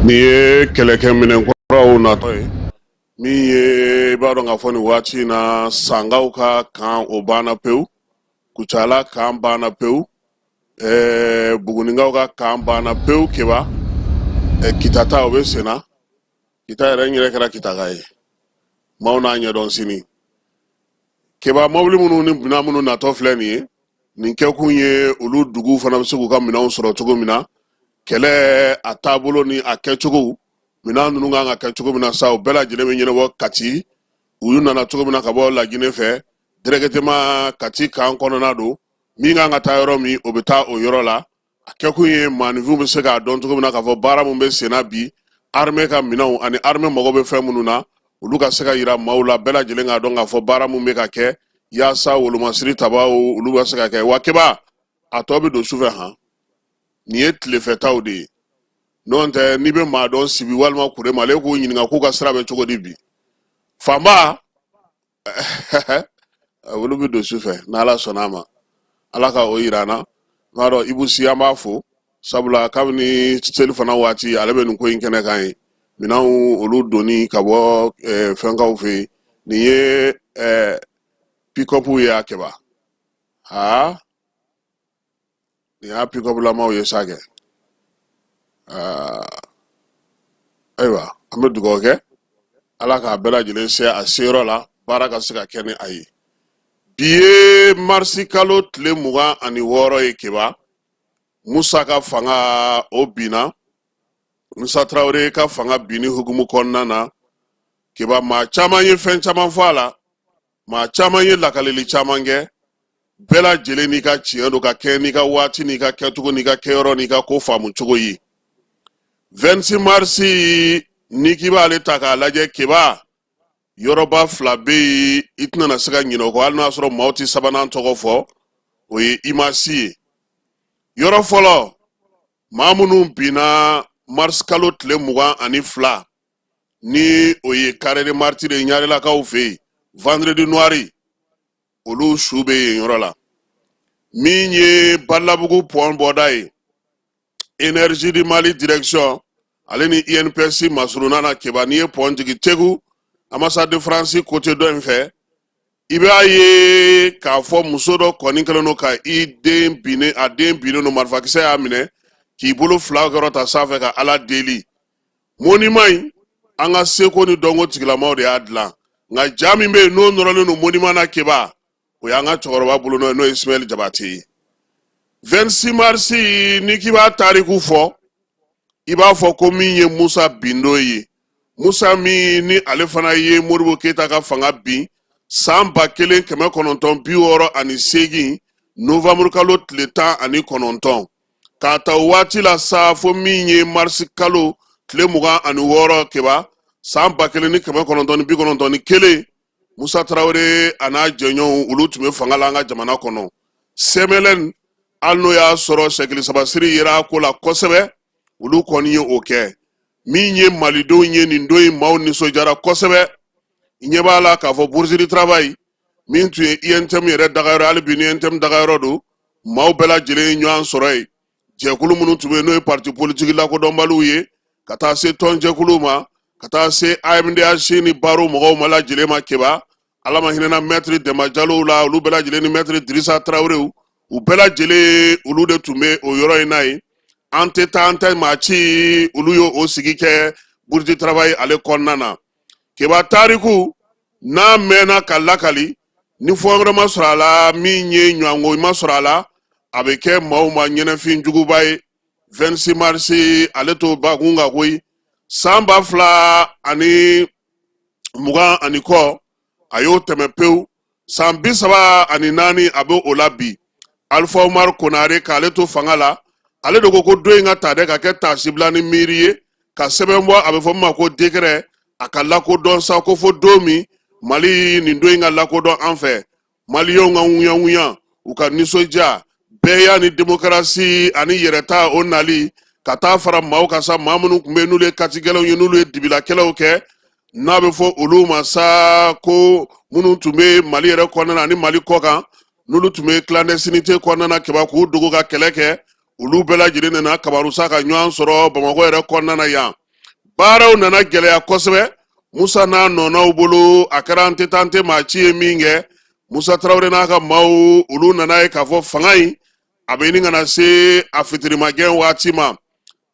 Nin ye kɛlɛkɛminɛn kuraw natɔ ye, min ye i b'a dɔn k'a fɔ nin waati in na, Sankaw ka kan, o banna pewu, Kucala kan banna pewu, Buguninkaw ka kan banna pewu. Keba, Kita ta, o bɛ senna. Kita yɛrɛ, n yɛrɛ kɛra Kitaka ye, maaw n'a ɲɛdɔn sini. Keba, mɔbili minnu ni minan minnu natɔ filɛ nin ye, nin kɛkun ye olu duguw fana bɛ se k'u ka minɛnw sɔrɔ cogo min na. Kɛlɛ a taabolo ni a kɛcogo, minɛn ninnu kan ka kɛ cogo min na sa, o bɛɛ lajɛlen bɛ ɲɛnabɔ Kati. U nana cogo min na ka bɔ Laginɛ fɛ directement, Kati kan kɔnɔna don. Min kan ka taa yɔrɔ min, o bɛ taa o yɔrɔ la. A kɛkun ye maaninfinw bɛ se k'a dɔn cogo min na k'a fɔ baara min bɛ senna bi, armée ka minɛnw ani armée mago bɛ fɛn minnu na, olu ka se ka yira maaw la, bɛɛ lajɛlen k'a dɔn k'a fɔ baara min bɛ ka kɛ yaasa wolomasiri tabaw olu bɛ se ka kɛ. Wa keba, a tɔ bɛ don sufɛ. Han, nin ye tilefɛtaw de ye. N'o tɛ, n'i bɛ maa dɔn Sibi walima Kurema, ale k'u ɲininka k'u ka sira bɛ cogo di bi. Fanba olu bɛ don su fɛ, n'Ala sɔnna a ma. Ala ka o yira an na. N b'a dɔn Ibu Si, an b'a fo, sabula kabini selifana waati ale bɛ nin ko in kɛnɛ kan ye, minɛnw olu donni ka bɔ fɛnkaw fɛ yen. Nin ye pick-up ye a kɛba. Aa, nin y'a pick-up lamaw ye sa kɛ. Ayiwa, an bɛ dugawu kɛ, Ala k'a bɛɛ lajɛlen se a seyɔrɔ la, baara ka se ka kɛ ni a ye. Bi ye marisi kalo tile 26 ye. Keba, Musa ka fanga o binna. Musa Tarawele ka fanga binni hukumu kɔnɔna na, Keba, maa caman ye fɛn caman fɔ a la, maa caman ye lakalili caman kɛ. Bɛɛ lajɛlen n'i ka tiɲɛ don, ka kɛ n'i ka waati n'i ka kɛcogo n'i ka kɛyɔrɔ n'i ka ko faamu cogo ye. 26 marisi, n'i k'i b'ale ta k'a lajɛ, Keba, yɔrɔba fila bɛ yen i tɛna na se ka ɲinɛ o kɔ, hali n'a sɔrɔ maaw tɛ sabanan tɔgɔ fɔ, o ye IMAS ye. Yɔrɔ fɔlɔ, maa minnu binna marisi kalo tile 22, ni o ye Carré des Martyrs ye Ɲarelakaw fɛ yen, Vendredi noir, olu su bɛ yen yɔrɔ la. Min ye Balabugu pont bɔda ye, Énergie du Mali direction ale ni INPS masurunna na, Keba, n'i ye pont jigin Tegu ambassade de France côté dɔ in fɛ, i b'a ye k'a fɔ muso dɔ kɔni kɛlen don ka i den binnen, a den binnen don, marifakisɛ y'a minɛ, k'i bolo fila kɔrɔta sanfɛ ka Ala deli. Monument in, an ka seko ni dɔnko tigilamaw de y'a dilan, nka ja min bɛ yen n'o nɔrɔlen don monument na, Keba, o y'an ka cɛkɔrɔba bolonɔ ye, n'o ye Ismaël Jabate ye. 26 marisi, n'i k'i b'a tariku fɔ, i b'a fɔ ko min ye Musa bindo ye, Musa min ni ale fana ye Modibo Keyita ka fanga bin san 1968 novembre kalo tile 19. K'a ta o waati la sa fo min ye marisi kalo tile 26, Keba, san 1991, Musa Tarawele a n'a jɛɲɔgɔnw, olu tun bɛ fanga la an ka jamana kɔnɔ. CMLN, hali n'o y'a sɔrɔ sɛkili sabasiri yera a ko la kosɛbɛ, olu kɔni ye o kɛ. Min ye malidenw ye nin don in, maaw nisɔndiyara kosɛbɛ. I ɲɛ b'a la k'a fɔ Bourse du Travail min tun ye UNTM yɛrɛ dagayɔrɔ, hali bi ni UNTM dagayɔrɔ don, maaw bɛɛ lajɛlen ye ɲɔgɔn sɔrɔ yen. Jɛkulu minnu tun bɛ yen, n'o ye parti politique lakodɔnbaliw ye, ka taa se tɔnjɛkuluw ma, ka taa se AMDH ni baro mɔgɔw ma lajɛlen ma, Keba, Ala ma hinɛna maître Demba Jalow la, olu bɛɛ lajɛlen ni maître Dirisa Tarawelew, u bɛɛ lajɛlen, olu de tun bɛ o yɔrɔ in na yen. An tɛ taa, an tɛ maa ci, olu ye o sigi kɛ Bourse du Travail ale kɔnɔna na. Keba, tariku n'a mɛnna ka lakali, ni fɔ wɛrɛ ma sɔrɔ a la, min ye ɲɔgɔnko ma sɔrɔ a la, a bɛ kɛ maaw ma ɲɛnafin juguba ye. 26 marisi, ale t'o bakun kan koyi. San 2020 ani kɔ, a y'o tɛmɛ pewu. San 34 a bɛ o la bi. Alifa Umaru Konare k'ale to fanga la, ale de ko ko don in ka ta dɛ ka kɛ taasibila ni miiri ye, ka sɛbɛn bɔ, a bɛ fɔ min ma ko décret, a ka lakodɔn sa ko fo don min Mali nin don in ka lakodɔn an fɛ, maliyɛnw ka ŋuyaŋuya, u ka nisɔndiya, bɛɛya ni demokarasi ani yɛrɛta o nali, ka taa fara maaw kan sa, maa minnu tun bɛ yen n'olu ye katigɛlɛw ye, n'olu ye dibilakɛlaw kɛ, n'a bɛ fɔ olu ma sa ko minnu tun bɛ Mali yɛrɛ kɔnɔna na ani Mali kɔkan, n'olu tun bɛ clandestinité kɔnɔna na, Keba, k'u dogo ka kɛlɛ kɛ, olu bɛɛ lajɛlen nana kabaru sa ka ɲɔgɔn sɔrɔ Bamakɔ yɛrɛ kɔnɔna na yan. Baaraw nana gɛlɛya kosɛbɛ Musa n'a nɔnaw bolo. A kɛra an tɛ taa, an tɛ maa ci ye min kɛ, Musa Tarawele n'a ka maaw, olu nana ye k'a fɔ fanga in a bɛ ɲini ka na se a fitirimagɛn waati ma.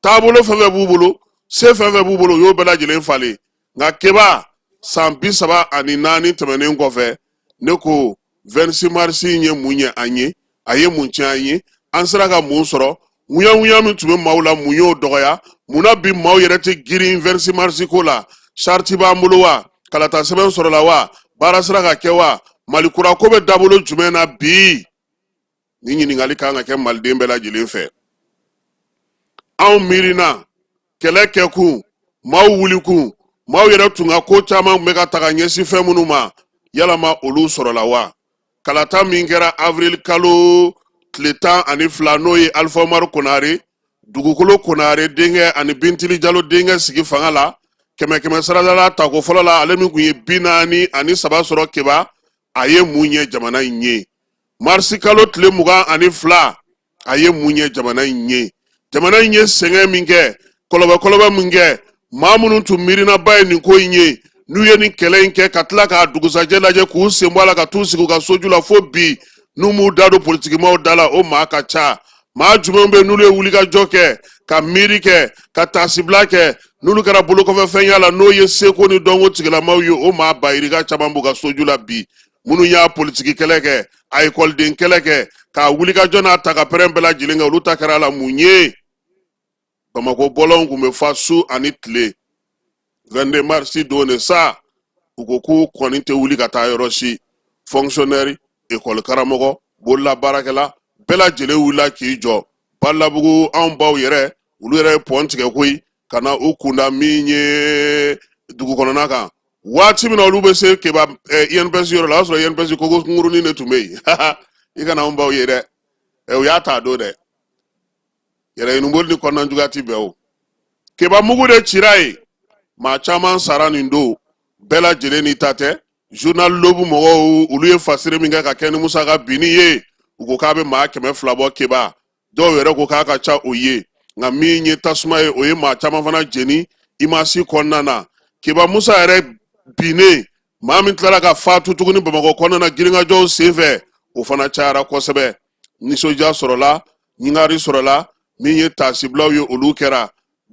Taabolo fɛn fɛn b'u bolo, se fɛn fɛn b'u bolo, u y'o bɛɛ lajɛlen falen. Nka Keba, san 34 tɛmɛnen kɔfɛ, ne ko 26 marisi in ye mun ɲɛ an ye? A ye mun tiɲɛ an ye? An sera ka mun sɔrɔ? Ŋuyaŋuya min tun bɛ maaw la, mun y'o dɔgɔya? Mun na bi maaw yɛrɛ tɛ girin 26 marisi ko la? Sariti b'an bolo wa? Kalata sɛbɛn sɔrɔla wa? Baara sera ka kɛ wa? Mali kura ko bɛ dabolo jumɛn na bi? Nin ɲininkali kan ka kɛ maliden bɛɛ lajɛlen fɛ. Anw miirina kɛlɛ kɛkun, maaw wulikun, maaw yɛrɛ tun ka ko caman tun bɛ ka taga ɲɛsin fɛn minnu ma, yalama olu sɔrɔla wa? Kalata min kɛra avril kalo tile 12, n'o ye Alifa Umaru Konare, Dugukolo Konare denkɛ ani Bintili Jalo denkɛ sigi fanga la, kɛmɛ kɛmɛ sarada la tako fɔlɔ la, ale min tun ye 43 sɔrɔ Keba, a ye mun ɲɛ jamana in ye? Marisi kalo tile 22, a ye mun ɲɛ jamana in ye? Jamana in ye sɛgɛn min kɛ, kɔlɔbɛkɔlɔbɛ min kɛ, maa minnu tun miirinaba ye nin ko in ye, n'u ye nin kɛlɛ in kɛ ka tila k'a dugusajɛ lajɛ k'u sen bɔ a la ka t'u sigi u ka soju la fo bi, n'u m'u da don politikimaw da la, o maa ka ca. Maa jumɛn bɛ n'olu ye wulikajɔ kɛ, ka miiri kɛ, ka taasibila kɛ, n'olu kɛra bolokɔfɛfɛn y'a la, n'o ye seko ni dɔnko tigilamaw ye, o maa bayirika caman b'u ka soju la bi. Minnu y'a politiki kɛlɛ kɛ, a ekɔliden kɛlɛ kɛ, k'a wulikajɔ n'a ta ka pɛrɛn bɛɛ lajɛlen kɛ, olu ta kɛra a la mun ye? Bamakɔ bɔlɔnw tun bɛ fa su ani tile. 22 marisi don de sa, u ko k'u kɔni tɛ wuli ka taa yɔrɔ si. Fonctionnaire, ekɔli karamɔgɔ, bololabaarakɛla, bɛɛ lajɛlen wulila k'i jɔ. Balabugu anw baw yɛrɛ, olu yɛrɛ ye pɔn tigɛ koyi ka na u kunda min ye dugu kɔnɔna kan. Waati min na olu bɛ se Keba INPS yɔrɔ la, o y'a sɔrɔ INPS kogo kunkurunin de tun bɛ yen. I kana anw baw ye dɛ, u y'a ta don dɛ. Yɛrɛɲiniboli ni kɔnɔnajuguya ti bɛn o. Keba mugu de cira yen, maa caman sara nin don, bɛɛ lajɛlen n'i ta tɛ. Journal L'Aube mɔgɔw, olu ye fasiri min kɛ ka kɛ ni Musa ka binni ye, u ko k'a bɛ maa 200 bɔ Keba. Dɔw yɛrɛ ko k'a ka ca o ye, nka min ye tasuma ye, o ye maa caman fana jeni imasi kɔnɔna na. Keba Musa yɛrɛ binnen, maa min tilara ka fatu tuguni Bamakɔ kɔnɔna na girinkajɔw senfɛ, o fana cayara kosɛbɛ. Nisɔndiya sɔrɔla, ɲingari sɔrɔla, min ye taasibilaw ye, olu kɛra.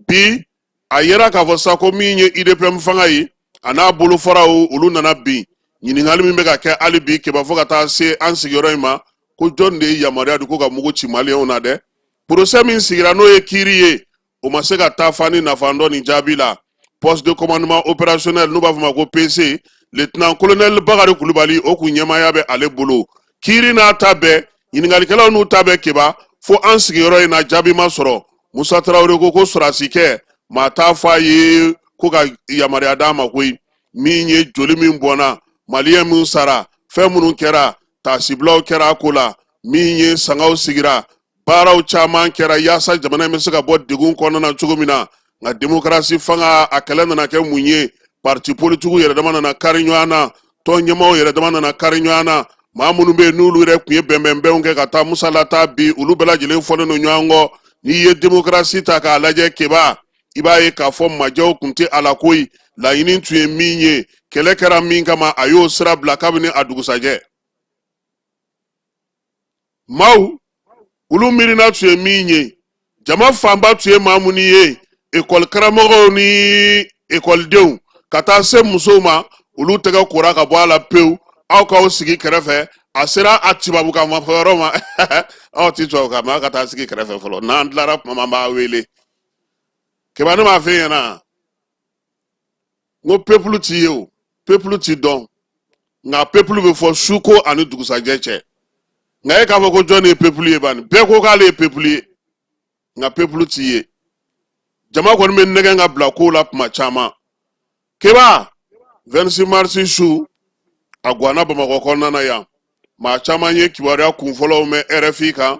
Bi a yera k'a fɔ sa ko min ye UDPM fanga ye, a n'a bolofaraw, olu nana bin. Ɲininkali min bɛ ka kɛ hali bi Keba, fo ka taa se an sigiyɔrɔ in ma, ko jɔn de ye yamaruya di ko ka mugu ci maliyɛnw na dɛ? Procès min sigira, n'o ye kiiri ye, o ma se ka taa fa ni nafandɔ nin jaabi la. Poste de commandement opérationnel, n'u b'a fɔ ma ko PC, lieutenant colonel Bakari Kulubali, o kun ɲɛmaaya bɛ ale bolo. Kiiri n'a ta bɛɛ, ɲininkalikɛlaw n'u ta bɛɛ, Keba, fo an sigiyɔrɔ in na, jaabi ma sɔrɔ. Musa Tarawele ko sɔrɔdasikɛ maa t'a fɔ a ye ko ka yamaruya d'a ma koyi. Min ye joli min bɔnna, maliyɛn min sara, fɛn minnu kɛra, taasibilaw kɛra a ko la, min ye sangaw sigira, baaraw caman kɛra yaasa jamana in bɛ se ka bɔ degun kɔnɔna na cogo min na. Nka demokarasi fanga, a kɛlɛ nana kɛ mun ye? Parti politikiw yɛrɛ dama nana kari ɲɔgɔn na, tɔn ɲɛmaaw yɛrɛ dama nana kari ɲɔgɔn na. Maa minnu bɛ yen n'olu yɛrɛ tun ye bɛnbɛnbɛnw kɛ ka taa Musa lataa, bi olu bɛɛ lajɛlen fɔlen don ɲɔgɔn kɔ. N'i ye demokarasi ta k'a lajɛ Keba, i b'a ye k'a fɔ majɛw tun tɛ a la koyi. Laɲini tun ye min ye, kɛlɛ kɛra min kama, a y'o sira bila kabini a dugusajɛ. Maaw olu miirina tun ye min ye, jama fanba tun ye maa minnu ye, ekɔli karamɔgɔw ni ekɔlidenw ka taa se musow ma, olu tɛgɛ kora ka bɔ a la pewu. Aw k'aw sigi kɛrɛfɛ, a sera a tubabukan ma fɔ yɔrɔ ma, aw ti tubabukan mɛn, aw ka taa sigi kɛrɛfɛ fɔlɔ, n'an tilara kuma an b'a wele. Keba, ne m'a f'e ɲɛna n ko peuple ti ye o, peuple ti dɔn, nka peuple bɛ fɔ suko ani dugusajɛ cɛ. Nka e k'a fɔ ko jɔn ye peuple ye bani, bɛɛ ko k'ale ye peuple ye, nka peuple ti ye. Jama kɔni bɛ nɛgɛn ka bila kow la kuma caman. Keba, 26 mars su, a gwanna Bamakɔ kɔnɔna na yan. Maa caman ye kibaruya kunfɔlɔw mɛn RFI kan.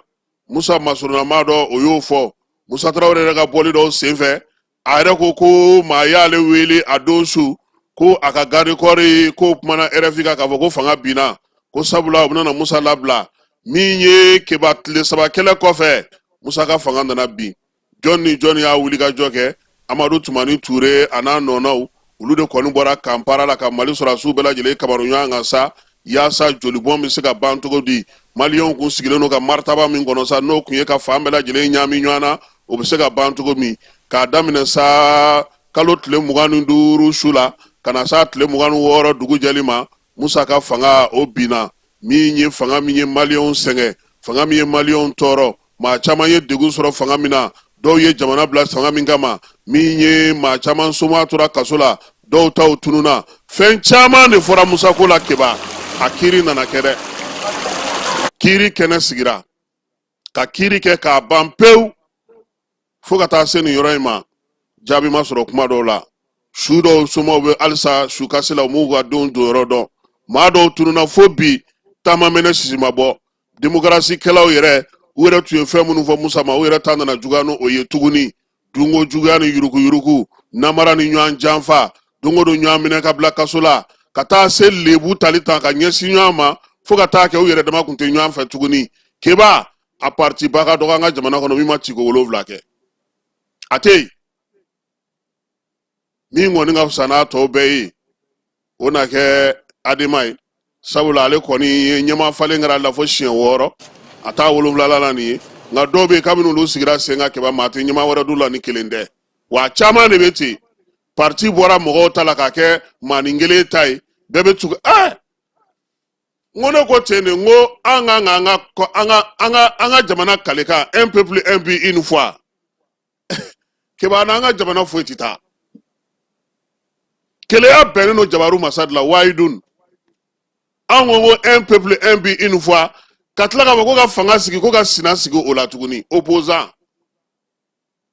Musa masurunnamaa dɔ, o y'o fɔ. Musa Tarawele yɛrɛ ka bɔli dɔw senfɛ, a yɛrɛ ko ko maa y'ale wele a don su ko a ka garde corps k'o kumana RFI kan k'a fɔ ko fanga binna, ko sabula u bɛna Musa labila. Min ye Keba, tile 3 kɛlɛ kɔfɛ, Musa ka fanga nana bin. Jɔn ni jɔn y'a wulikajɔ kɛ? Amadu Tumani Ture a n'a nɔnaw, olu de kɔni bɔra kanpara la ka Mali sɔrɔdasiw bɛɛ lajɛlen kabaru ɲɔgɔn kan sa, yaasa jolibɔn bɛ se ka ban cogo di. Maliyɛnw kun sigilen don ka maritaba min kɔnɔ sa, n'o kun ye ka fan bɛɛ lajɛlen ɲaami ɲɔgɔn na, o bɛ se ka ban cogo min, k'a daminɛ sa kalo tile 25 su la ka na sa tile 26 dugu jɛli ma, Musa ka fanga o binna. Min ye fanga min ye maliyɛnw sɛgɛn, fanga min ye maliyɛnw tɔɔrɔ, maa caman ye degun sɔrɔ fanga min na, dɔw ye jamana bila fanga min kama, min ye maa caman soma tora kaso la, dɔw taw tununna, fɛn caman de fɔra Musa ko la. Keba, a kiiri nana kɛ dɛ, kiiri kɛnɛ sigira. ka kiiri kɛ k'a ban pewu fo ka taa se nin yɔrɔ in ma, jaabi ma sɔrɔ kuma dɔw la. Su dɔw somaw bɛ halisa su kasi la, u m'u ka denw don yɔrɔ dɔn. Maa dɔw tununna fo bi, taama mɛnɛ sisi ma bɔ. Demokarasi kɛlaw yɛrɛ, u yɛrɛ tun ye fɛn minnu fɔ Musa ma, u yɛrɛ ta nana juguya n'o ye tuguni. Dunko juguya ni yuruguyurugu, namara ni ɲɔgɔn janfa, don o don ɲɔgɔn minɛ ka bila kaso la, ka taa se lebu tali ta ka ɲɛsin ɲɔgɔn ma, fo ka taa kɛ u yɛrɛ dama kun tɛ ɲɔgɔn fɛ tuguni. Keba, a parti ba ka dɔgɔ an ka jamana kɔnɔ min ma ciko 7 kɛ, a tɛ yen. Min kɔni ka fisa n'a tɔw bɛɛ ye, o na kɛ Adema ye, sabula ale kɔni ye ɲɛmaa falen kɛra la fo siɲɛ 6, a t'a wolonwulala la nin ye. Nka dɔw bɛ yen, kabini olu sigira sen kan, Keba, maa tɛ ɲɛmaa wɛrɛ d'u la ni kelen tɛ. Wa a caman de bɛ ten, parti bɔra mɔgɔw ta la k'a kɛ maanin kelen ta ye, bɛɛ bɛ tugu. N ko ne ko ten de, n ko an kan ka an ka jamana kalekan, un peuple, un but, une foi. Keba, n'an ka jamana foyi tɛ taa. Keleya bɛnnen don jabaru masa de la wayidun. An ko un peuple, un but, une foi, ka tila k'a fɔ ko ka fanga sigi, ko ka sina sigi o la tuguni, opposant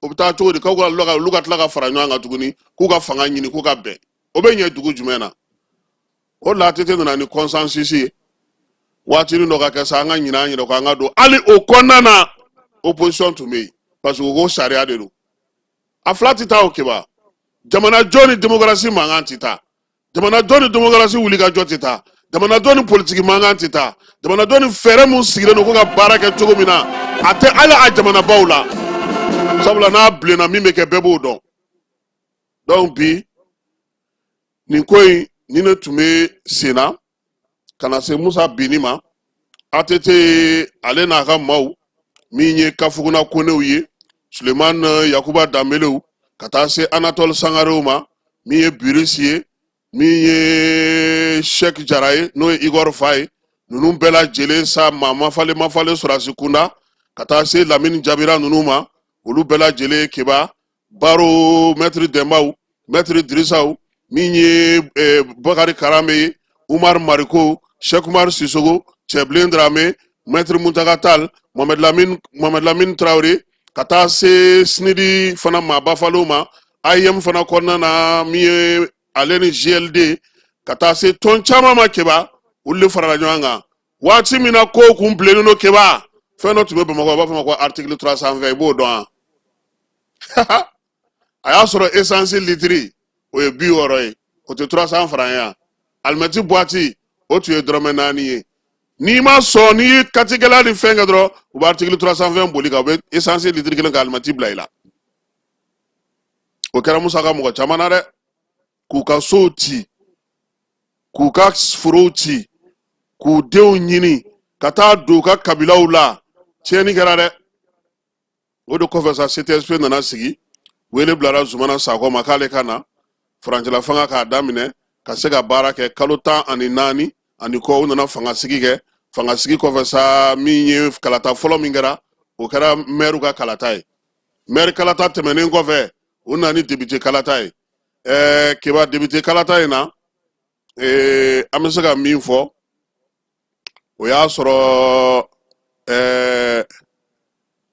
o bɛ taa cogo di? K'aw ka olu ka tila ka fara ɲɔgɔn kan tuguni k'u ka fanga ɲini, k'u ka bɛn, o bɛ ɲɛ dugu jumɛn na? O la ATT nana ni consensus ye waatinin dɔ ka kɛ sa, an ka ɲinɛ an yɛrɛ kɔ, an ka don. Hali o kɔnɔna na, opposition tun bɛ yen, parce que u ko sariya de don. A fila tɛ taa o, Keba. Jamanajɔ ni démocratie mankan tɛ taa, jamanajɔ ni démocratie wulikajɔ tɛ taa, jamanajɔ ni politiki mankan tɛ taa, jamanajɔ ni fɛɛrɛ mun sigilen don ko ka baara kɛ cogo min na, a tɛ hali a jamanabaw la, sabula n'a bilenna, min bɛ kɛ, bɛɛ b'o dɔn. Donc bi nin ko in ni ne tun bɛ sen na ka na se Musa binni ma, ATT ale n'a ka maaw, min ye Kafuguna Konew ye, Suleiman Yakuba Danbelew, ka taa se Anatole Sangarew ma, min ye Burisi ye, min ye Sɛki Jara ye, n'o ye Igor fa ye, ninnu bɛɛ lajɛlen sa, maa mafalen mafalen sɔrɔsi kunda, ka taa se Lamini Jabira ninnu ma, olu bɛɛ lajɛlen, Keba, baro mɛtiri Dɛnbaw, mɛtiri Dirisaw, min ye Bakari Karame ye, Umar Mariko, Cheikh Umar Sisogo, Cɛbilen Darame, mɛtiri Muntaka Tal, Mohamed Lamine Traoré, ka taa se SNID fana maa bafalenw ma, AEEM fana kɔnɔna na, min ye ale ni GLD, ka taa se tɔn caman ma, Keba, olu de farala ɲɔgɔn kan waati min na kow kun bilennen don. Keba, fɛn dɔ tun bɛ Bamakɔ, u b'a fɔ ma ko article 320, i b'o dɔn wa? A y'a sɔrɔ essence litiri o ye 60 ye, o tɛ 300 francs ye yan. Alimɛti boîte o tun ye dɔrɔmɛ 4 ye. N'i ma sɔn, n'i ye katikɛla ni fɛn kɛ dɔrɔn, u bɛ article 320 boli kan, u bɛ essence litiri kelen ka alimɛti bila i la. O kɛra Musa ka mɔgɔ caman na dɛ, k'u ka sow ci, k'u ka forow ci, k'u denw ɲini ka taa don u ka kabilaw la. Tiɲɛni kɛra dɛ. O de kɔfɛ sa, CTSP nana sigi, wele bilara Zumana Sakɔ ma k'ale ka na furancɛla fanga k'a daminɛ ka se ka baara kɛ. Kalo 14 ani kɔ, u nana fanga sigi kɛ. Fanga sigi kɔfɛ sa, min ye kalata fɔlɔ min kɛra, o kɛra mɛriw ka kalata ye. Mɛri kalata tɛmɛnen kɔfɛ, u nana ni député kalata ye. Keba, député kalata in na, an bɛ se ka min fɔ, o y'a sɔrɔ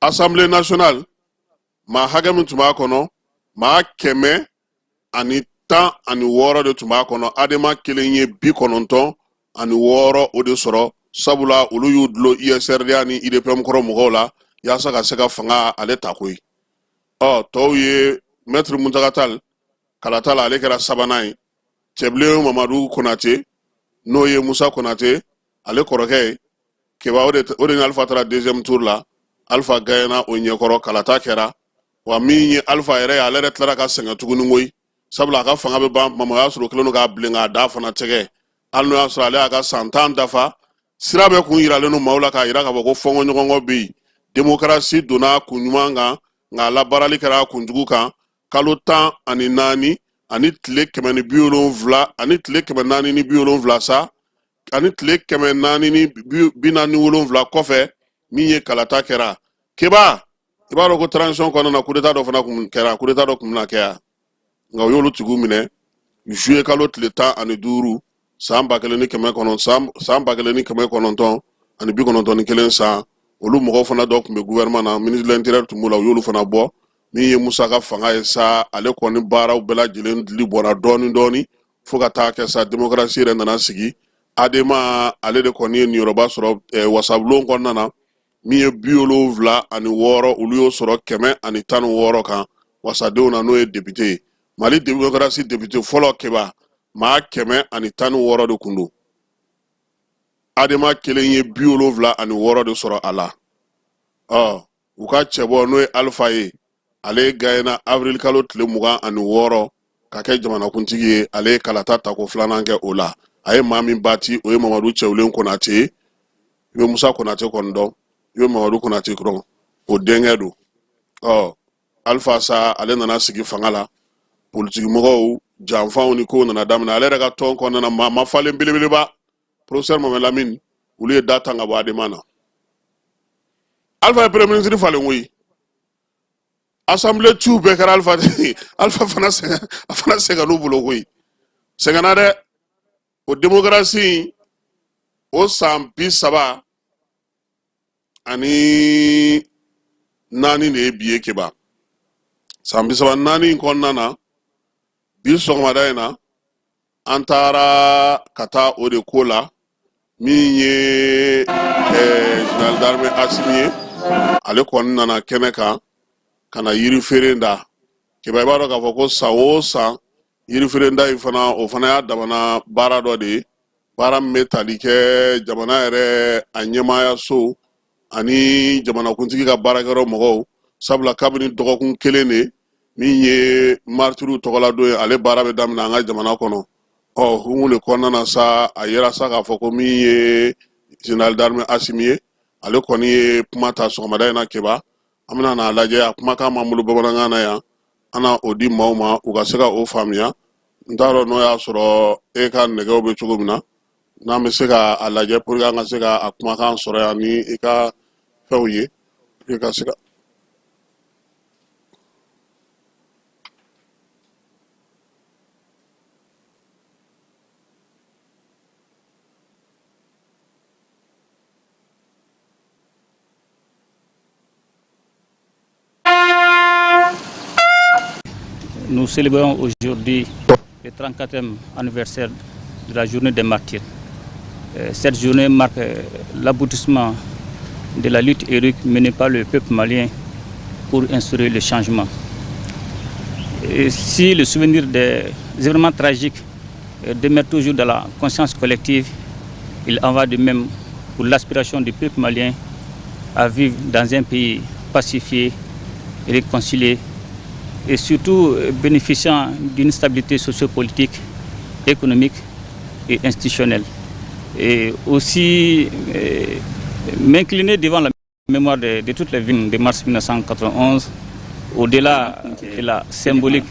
Assemblée nationale maa hakɛ min tun b'a kɔnɔ, maa 116 de tun b'a kɔnɔ. Adema kelen ye 96 o de sɔrɔ, sabula olu y'u dulon USRDA ni UDPM kɔrɔ mɔgɔw la yaasa ka se ka fanga ale ta koyi. Ɔ tɔw ye maître Muntaka Tall kalata la, ale kɛra sabanan ye. Cɛbilen Mamadu Konate, n'o ye Musa Konate ale kɔrɔkɛ ye, Keba, o de ni Alifa taara deuxième tour la, Alifa gagnéna o ɲɛkɔrɔ. Kalata kɛra wa, min ye Alifa yɛrɛ ye, ale yɛrɛ tilara ka sɛgɛn tuguni koyi, sabula a ka fanga bɛ ban tuma min, o y'a sɔrɔ o kɛlen don k'a bilen k'a da fana tɛgɛ. Hali n'o y'a sɔrɔ ale y'a ka san 10 dafa, sira bɛɛ kun yiralen don maaw la k'a yira k'a fɔ ko fɔnkɔɲɔgɔnkɔ bɛ yen. Demokarasi donna kun ɲuman kan, nka a labaarali kɛra kunjugu kan. Kalo 14 ani tile 170 ani tile 470 sa, ani tile 447 kɔfɛ, min ye kalata kɛra. Keba, i b'a dɔn ko transition kɔnɔna na, coup d'état dɔ fana kun kɛra, coup d'état dɔ kun bɛna kɛ yan, nka u y'olu tigiw minɛ juillet kalo tile 15, san ba kelen ni kɛmɛ kɔnɔntɔn, san 1991 san. Olu mɔgɔw fana dɔ tun bɛ gouvernement na, ministre de l'intérieur tun b'u la, u y'olu fana bɔ. Min ye Musa ka fanga ye sa, ale kɔni baaraw bɛɛ lajɛlen dili bɔra dɔɔni dɔɔni fo ka taa kɛ sa démocratie yɛrɛ nana sigi. Adema ale de kɔni ye niyɔrɔba sɔrɔ wasabulon kɔnɔna na. Min ye 76, olu y'o sɔrɔ 116 kan wasadenw na, n'o ye député ye. Mali démocratie député fɔlɔ keba, maa 116 de kun don. Adema kelen ye 76 de sɔrɔ a la. Ɔ, u ka cɛbɔ, n'o ye Alifa ye, ale gagnena avril kalo tile 26 ka kɛ jamanakuntigi ye. Ale ye kalata tako filanan kɛ o la. A ye maa min bati, o ye Mamadu Cɛwlen Konate ye. I bɛ Musa Konate kɔni dɔn, i bɛ Mamadu Konate dɔn, o denkɛ don. Ɔ, Alifa sa, ale nana sigi fanga la. Politikimɔgɔw janfanw ni kow nana daminɛ ale yɛrɛ ka tɔn kɔnɔna na. Maa ma falen belebeleba, professeur Mohamed Lamine, olu ye da tan ka bɔ Adema na. Alifa ye premier ministre falen koyi. Assemblée ciw bɛɛ kɛra Alifa. Alifa fana sɛgɛn, a fana sɛgɛnn'u bolo koyi, sɛgɛnna dɛ. O démocratie, o san 34 de ye bi ye keba. San 34 in kɔnɔna na, bi sɔgɔmada in na, an taara ka taa o de ko la. Min ye général d'armée Asimi ye, ale kɔni nana kɛnɛ kan ka na yiri feere da keba. I b'a dɔn k'a fɔ ko san o san, yiri feere da in fana, o fana y'a damana baara dɔ de ye, baara min bɛ tali kɛ jamana yɛrɛ a ɲɛmaayaso ani jamanakuntigi ka baarakɛyɔrɔ mɔgɔw. Sabula kabini dɔgɔkun kelen de min ye martiriw tɔgɔladon ye, ale baara bɛ daminɛ an ka jamana kɔnɔ. Ɔ, hukumu de kɔnɔna na sa, a yera sa k'a fɔ ko min ye général d'armée Asimi ye, ale kɔni ye kuma ta sɔgɔmada in na keba. An bɛna n'a lajɛ, a kumakan b'an bolo bamanankan na yan, an na o di maaw ma u ka se ka o faamuya. N t'a dɔn n'o y'a sɔrɔ e ka nɛgɛw bɛ cogo min na, n'an bɛ se ka a lajɛ pour que an ka se ka a kumakan sɔrɔ yan ni i ka fɛnw ye, pour que ka se ka. Nous célébrons aujourd'hui le 34e anniversaire de la journée des martyrs. Cette journée marque l'aboutissement de la lutte héroïque menée par le peuple malien pour instaurer le changement. Et si le souvenir des événements tragiques demeure toujours dans la conscience collective, il en va de même pour l'aspiration du peuple malien à vivre dans un pays pacifié et réconcilié et surtout bénéficiant d'une stabilité sociopolitique, économique et institutionnelle. Et aussi m'incliner devant la mémoire de toutes les victimes de mars 1991, au-delà de la symbolique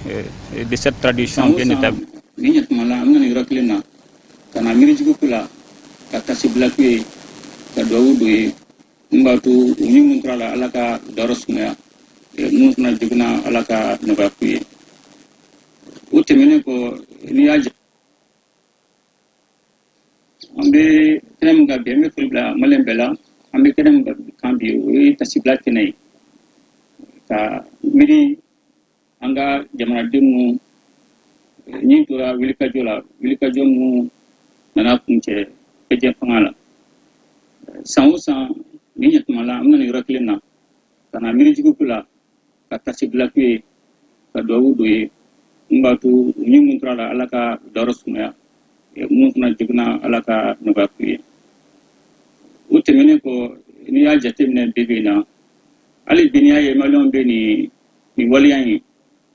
de cette tradition bien établie. Ni ɲɛtuma la, an bɛna yɔrɔ kelen na ka na miirijugu ko la, ka tasibila k'u ye, ka duwawu don ye min b'a to u ni mun tora la, Ala ka dayɔrɔ sumaya, minnu fana joginna, Ala ka nɔgɔya k'u ye. O tɛmɛnen kɔ, n'i y'a an bɛ kɛnɛ min kan bi, an bɛ foli bila maliyɛn bɛɛ la. An bɛ kɛnɛ min kan bi, o ye tasibila kɛnɛ ye, ka miiri an ka jamanaden minnu ni tora wulikajɔ la, wulikajɔ minnu nana kuncɛ bɛjɛ fanga la. San o san ni ɲɛtuma la, an bɛna nin yɔrɔ kelen na ka na miirijugu ko la, ka tasibila k'u ye, ka duwawu don ye min b'a to u ni mun tora la, Ala ka dayɔrɔ sumaya, minnu fana joginna, Ala ka nɔgɔya k'u ye. O tɛmɛnen kɔ, n'i y'a jateminɛ bi bi in na, hali bi n'i y'a ye maliyɛnw bɛ nin waleya in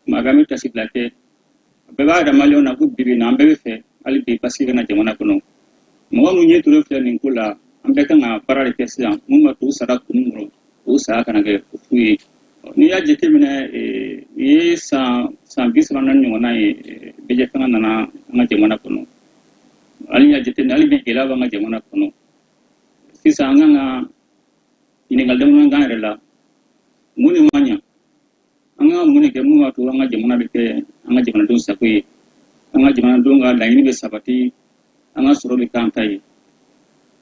tuma bɛɛ, an bɛ tasibila kɛ. Bɛɛ b'a yira maliyɛnw na ko bi bi in na, an bɛɛ bɛ fɛ hali bi basigi ka na jamana kɔnɔ. Mɔgɔ minnu ɲɛ tora filɛ nin ko la, an bɛɛ kan ka baara de kɛ sisan mun b'a to u sara kunun kɔrɔ, o saya kana kɛ fu ye. N'i y'a jateminɛ, nin ye san 34 ɲɔgɔnna ye bɛjɛ fanga nana an ka jamana kɔnɔ. Hali y'a jateminɛ, hali bi gɛlɛya b'an ka jamana kɔnɔ. Sisan an kan ka ɲininkali damadɔ k'an yɛrɛ la: mun de ma ɲa? An ka mun de kɛ mun b'a to an ka jamana bɛ kɛ an ka jamanadenw sago ye, an ka jamanadenw ka laɲini bɛ sabati, an ka sɔrɔ bɛ k'an ta ye?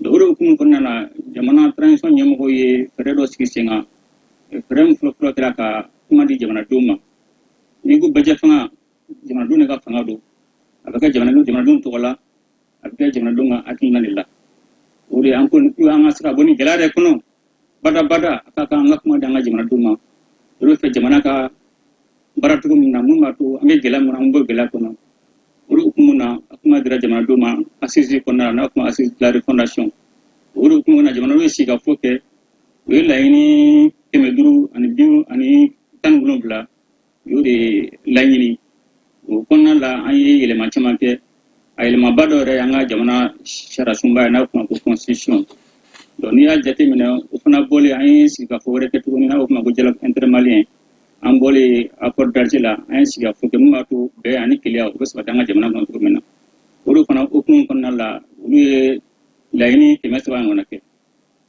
Donc o de hukumu kɔnɔna na, jamana transition ɲɛmɔgɔw ye fɛɛrɛ dɔ sigi sen kan. Fɛɛrɛ min fɔlɔfɔlɔ kɛra ka kuma di jamanadenw ma. N'i ko bɛɛjɛ fanga, jamanadenw de ka fanga don. A bɛ kɛ jamanadenw tɔgɔ la, a bɛ kɛ jamanadenw ka hakilina de la. O de an ko an ka se ka bɔ nin gɛlɛya yɛrɛ kɔnɔ badabada, a ka kan an ka kuma di an ka jamanadenw ma. O de fɛ jamana ka baara cogo min na, mun b'a to an bɛ gɛlɛya min kɔnɔ, an bɛ bɔ gɛlɛya kɔnɔ. O de hukumu na, a kuma dira jamanadenw ma assise kɔnɔna la, n'a kuma assise de la refondation. O de hukumu na, jamanadenw ye sigikafɔ kɛ. U ye laɲini 517, u y'o de laɲini. O kɔnɔna la, an ye yɛlɛma caman kɛ. A yɛlɛmaba dɔ yɛrɛ y'an ka jamana sariyasunba ye, n'a kuma ko constitution. Donc n'i y'a jateminɛ, o fana bɔlen, an ye sigikafɔ wɛrɛ kɛ tuguni, n'a b'o ma ko dialogue intermalien. An bɔlen accord d'Alger la, an ye sigikafɔ kɛ mun b'a to bɛn ani kelenya o bɛ sabati an ka jamana kɔnɔ cogo min na. O de fana hukumu kɔnɔna la, olu ye laɲini 300 ɲɔgɔnna kɛ.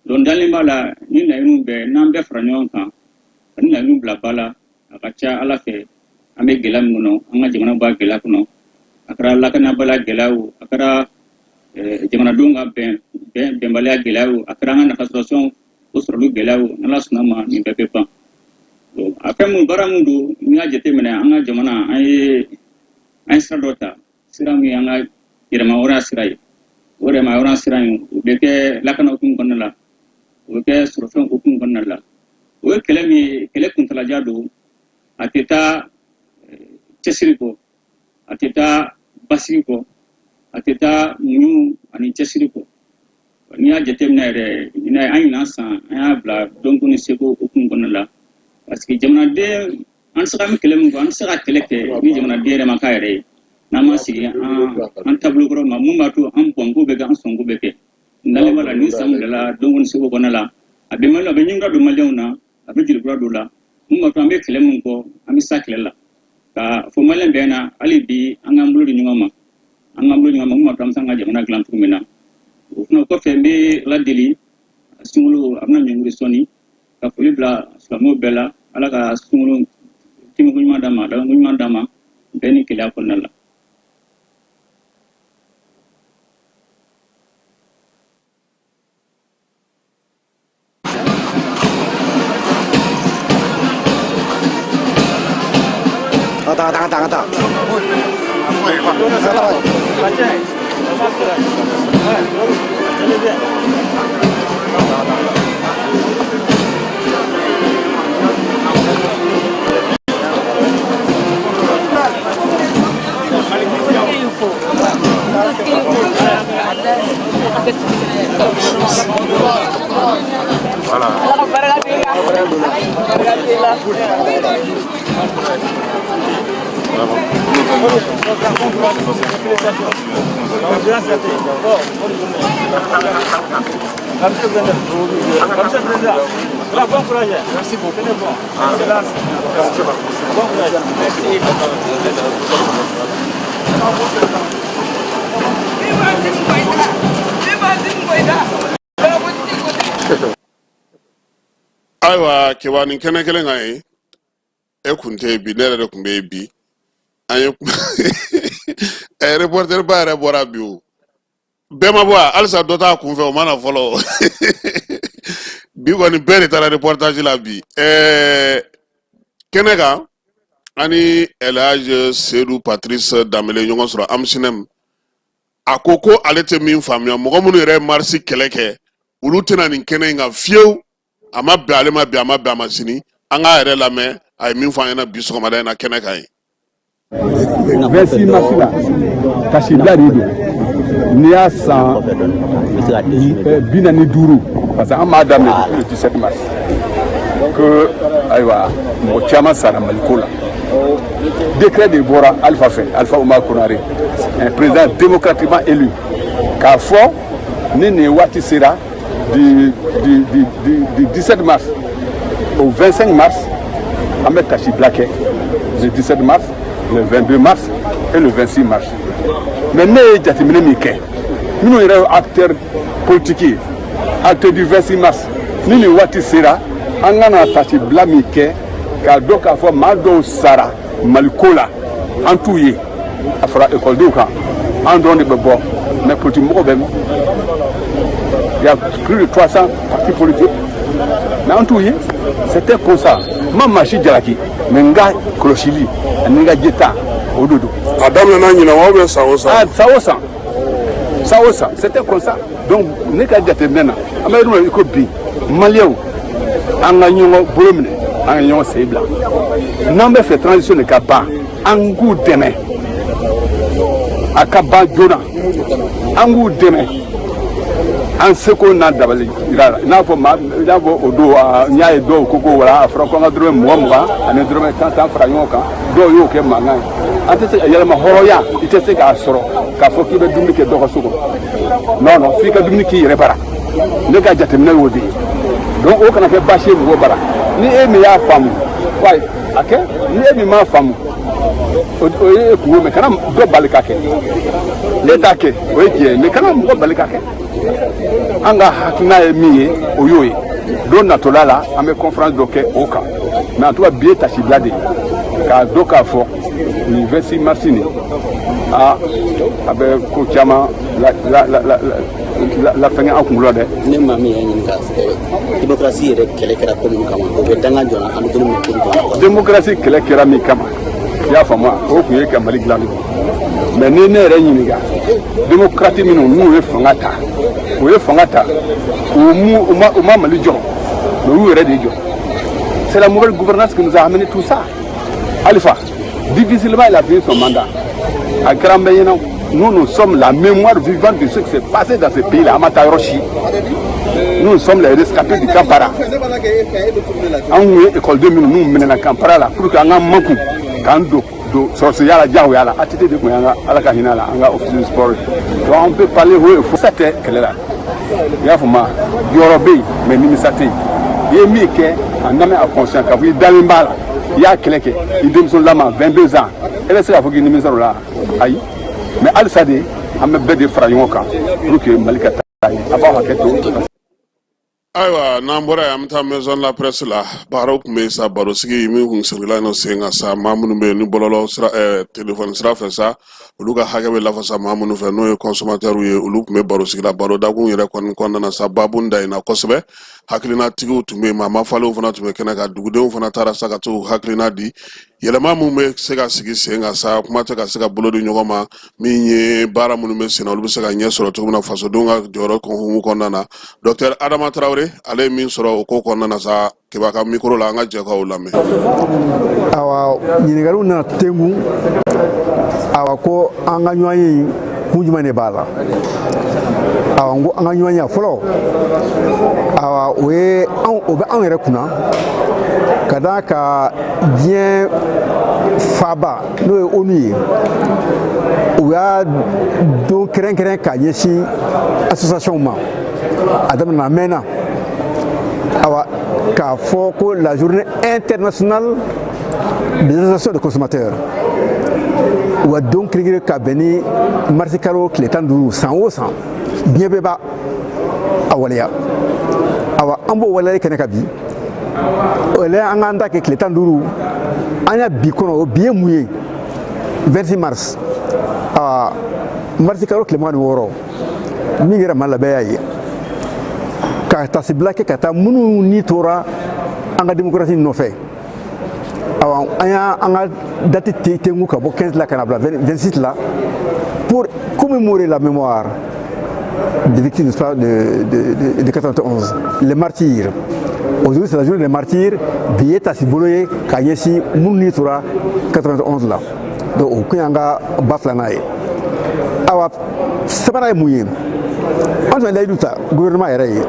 Donc dalen b'a la, ni laɲiniw bɛɛ n'an bɛɛ fara ɲɔgɔn kan ka ni laɲiniw bila ba la, a ka ca Ala fɛ, an bɛ gɛlɛya min kɔnɔ, an ka jamana b'a gɛlɛya kɔnɔ. A kɛra lakanabaliya gɛlɛya o, a kɛra jamanadenw ka bɛnbaliya gɛlɛya o, a kɛra an ka nafasɔrɔsɔn o sɔrɔli gɛlɛya o, n'Ala sɔnna ma, nin bɛɛ bɛ ban. A fɛn mun baara mun don, n'i y'a jateminɛ, an ka jamana, an ye sira dɔ ta, sira min y'an ka yɛrɛmahɔrɔnya sira ye. O yɛrɛmahɔrɔnya sira in, o bɛ kɛ lakana hukumu kɔnɔna la, o bɛ kɛ sɔrɔfɛn hukumu kɔnɔna la. O ye kɛlɛ min ye, kɛlɛ kuntalajan don. A tɛ taa cɛsiri kɔ, a tɛ taa basigi kɔ, a tɛ taa muɲu ani cɛsiri kɔ. N'i y'a jateminɛ yɛrɛ, an ɲinan san, an y'a bila dɔnko ni seko hukumu kɔnɔna la, parce que jamanaden, an tɛ se ka kɛlɛ min kɔ, an tɛ se ka kɛlɛ kɛ ni jamanaden yɛrɛ ma k'a yɛrɛ ye, n'an ma sigi an taabolo kɔrɔ ma, mun b'a to an bɔnko bɛ kɛ, an sɔnko bɛ kɛ. N dalen b'a la, ni san bilala dɔnko ni seko kɔnɔna la, a bɛ a bɛ ɲugun don maliyɛnw na, a bɛ joli kura don la, mun b'a to an bɛ kɛlɛ min kɔ, an bɛ sa kɛlɛ la. Ka fɔ maliyɛn bɛɛ na, hali bi an k'an bolo di ɲɔgɔn ma, an k'an bolo di ɲɔgɔn ma, mun b'a to an bɛ se an ka jamana dilan cogo min na. O fana kɔfɛ, n bɛ Ala deli, sunkalo a bɛna ɲɔngiri sɔɔni, ka foli bila silamɛw bɛɛ la. Ala ka sunkalo tɛmɛko ɲuman d'an ma, labanko ɲuman d'an ma, bɛɛ ni keleya kɔnɔna la. Ka taa, ka taa, ka taa. Voilà. Merci beaucoup. Bon courage. Merci. Ayiwa Keba, nin kɛnɛ kelen kan ye, e kun tɛ yen bi, ne yɛrɛ de kun bɛ yen bi. An ye ɛ reporter ba yɛrɛ bɔra bi, o bɛɛ ma bɔ wa? Halisa dɔ t'a kun fɛ, o ma na fɔlɔ. Bi kɔni, bɛɛ de taara reportage la bi. Kɛnɛ kan, an ni Elhadj Seydou Patrice Danbele ɲɔgɔn sɔrɔ Amsinɛm. A ko ko ale tɛ min faamuya, mɔgɔ minnu yɛrɛ ye marisi kɛlɛ kɛ, olu tɛna nin kɛnɛ in kan fiyewu. A ma bɛn ale ma bi, a ma bɛn a ma sini. An k'a yɛrɛ lamɛn, a ye min fɔ an ɲɛna bi sɔgɔmada in na kɛnɛ kan ye. 26 mars la, tasibila de don. N'i y'a san 45, parce que an b'a daminɛ depuis le 17 mars que, ayiwa, mɔgɔ caman sara Maliko la. Décret de bɔra Alpha fɛ, Alpha Oumar Konaré, un président démocratiquement élu, k'a fɔ ni nin waati sera, du 17 mars au 25 mars, an bɛ tasibila kɛ, le 17 mars, le 22 mars et le 26 mars. Mais ne ye jateminɛ min kɛ, minnu yɛrɛ ye acteur politique ye, acteur du 26 mars, ni nin waati sera, an ka na tasibila min kɛ k'a dɔn k'a fɔ maa dɔw sara Maliko la, an t'u ye. A fɔra ekɔlidenw kan, an dɔrɔn de bɛ bɔ, mais politique mɔgɔw bɛ min. Il y a plus de 300 partis politiques, mais an t'u ye. C'était comme ça. N ma maa si jalaki, mais n ka kɔlɔsili ani n ka jeta, o de don. A daminɛna ɲinan wa, ou bien san o san? Ah, san o san, san o san, c'était comme ça. Donc ne ka jateminɛ na, an bɛ yɔrɔ min na i ko bi, maliyɛnw, an ka ɲɔgɔn bolo minɛ, an ka ɲɔgɔn sen bila. N'an bɛ fɛ transition de ka ban, an k'u dɛmɛ a ka ban joona, an k'u dɛmɛ an seko n'an dabali yira la. I n'a fɔ maa, i n'a fɔ o don, n y'a ye dɔw ko wala a fɔra ko an ka dɔrɔmɛ 20 20 ani dɔrɔmɛ 10 10 fara ɲɔgɔn kan. Dɔw y'o kɛ mankan ye. An tɛ se ka yɛlɛma hɔrɔnya, i tɛ se k'a sɔrɔ k'a fɔ k'i bɛ dumuni kɛ dɔ ka so kɔnɔ. Non, non, f'i ka dumuni k'i yɛrɛ bara. Ne ka jateminɛ y'o de ye. Donc o kana kɛ baasi ye mɔgɔw bara. Ni e min y'a faamu, wayi, a kɛ. Ni e min m'a faamu, o ye e kungo, mais kana dɔ bali ka kɛ. Ne t'a kɛ, o ye tiɲɛ ye, mais kana mɔgɔ bali ka kɛ. An ka hakilina ye min ye, o y'o ye. Don natɔla la, an bɛ conférence dɔ kɛ o kan. Mais en tout cas, bi ye tasibila de ye k'a dɔn k'a fɔ nin 26 mars nin, a bɛ ko caman la la la la la la fɛngɛ an kunkolo la dɛ. Ne maa min y'a ɲininka, démocratie yɛrɛ kɛlɛ kɛra ko min kama, o bɛ danga jɔna, an bɛ don min na komi bi. Démocratie kɛlɛ kɛra min kama, i y'a faamu wa, o tun ye ka Mali dilan de. Mais ni ne yɛrɛ ɲininka, démocrate minnu n'u ye fanga ta, u ye fanga ta, u ma Mali jɔ, mais u y'u yɛrɛ de jɔ. C'est la mauvaise gouvernance qui nous a amené tout ça. Alpha, difficilement il a fini son mandat. A kɛra an bɛɛ ɲɛna. Nous, nous sommes la mémoire vivante de ce qui s'est passé dans ce pays-là. An ma taa yɔrɔ si. Nous sommes les rescapés du camp para. An kun ye école minnu n'u minɛna camp para la pour que an ka makun k'an don sɔrɔsiya la, diyagoya la. ATT de tun y'an ka, Ala ka hinɛ la, an ka officier de sport ye. Donc on peut parler haut et fort. Sa tɛ kɛlɛ la, i y'a faamu wa? Jɔyɔrɔ bɛ yen, mais nimisa tɛ yen. I ye min kɛ en âme et conscience, k'a fɔ i dalen b'a la, i y'a kɛlɛ kɛ i denmisɛnninlama, 22 ans, e bɛ se k'a fɔ k'i nimisa o la? Ayi. Mais halisa de, an bɛ bɛɛ de fara ɲɔgɔn kan pour que Mali ka taa ɲɛ. A b'aw hakɛ to. Ayiwa, n'an bɔra yen, an bɛ taa Maison de la Presse la. Baaraw tun bɛ yen sa, barosigi min kun sirila yen nɔ sen kan sa, maa minnu bɛ yen ni bɔlɔlɔ sira, telefɔni sira fɛ sa, olu ka hakɛ bɛ lafasa maa minnu fɛ, n'o ye consommateurs ye, olu tun bɛ barosigi la. Baro dakun yɛrɛ kɔni kɔnɔna na sa, baabu da in na kosɛbɛ. Hakilinatigiw tun bɛ yen, maa mafalenw fana tun bɛ kɛnɛ kan, dugudenw fana taara sa ka t'u hakilina di yɛlɛma min bɛ se ka sigi sen kan sa, kuma tɛ ka se ka bolo di ɲɔgɔn ma, min ye baara minnu bɛ sen na, olu bɛ se ka ɲɛ sɔrɔ cogo min na, fasodenw ka jɔyɔrɔ hukumu kɔnɔna na. Docteur Adama Tarawele, ale ye min sɔrɔ o ko kɔnɔna na sa, Keba ka micro la, an ka jɛ k'aw lamɛn. Awa, ɲininkaliw nana tengu. Awa, ko an ka ɲɔgɔn ye, kun jumɛn de b'a la? Awa, n ko an ka ɲɔgɔn ye fɔlɔ, awa, o ye anw, o bɛ anw yɛrɛ kunna ka d'a ka diɲɛ faaba, n'o ye ONU ye, u y'a don kɛrɛnkɛrɛn k'a ɲɛsin association ma. A daminɛna, a mɛnna. Awa, k'a fɔ ko la Journée internationale des associations de consommateurs, u ka don kirikiri ka bɛn ni marisi kalo tile 15, san o san, diɲɛ bɛɛ b'a a waleya. Awa, an b'o waleyali kɛnɛ kan bi. O la, an k'an ta kɛ tile 15, an y'a bi kɔnɔ. O bi ye mun ye? 26 mars, awa, marisi kalo tile 26, min kɛra Mali la, bɛɛ y'a ye, ka tasibila kɛ ka taa minnu ni tora an ka démocratie nɔfɛ. Awa, an y'a an ka date tengu ka bɔ 15 la ka na bila 26 la pour commémorer la mémoire des victimes de 91, les martyrs. Aujourd'hui, c'est la journée des martyrs. Bi ye tasibolo ye k'a ɲɛsin minnu ni tora 91 la. Donc o kun y'an ka ba filanan ye. Awa, sabanan ye mun ye? An tun ye layidu ta gouvernement yɛrɛ ye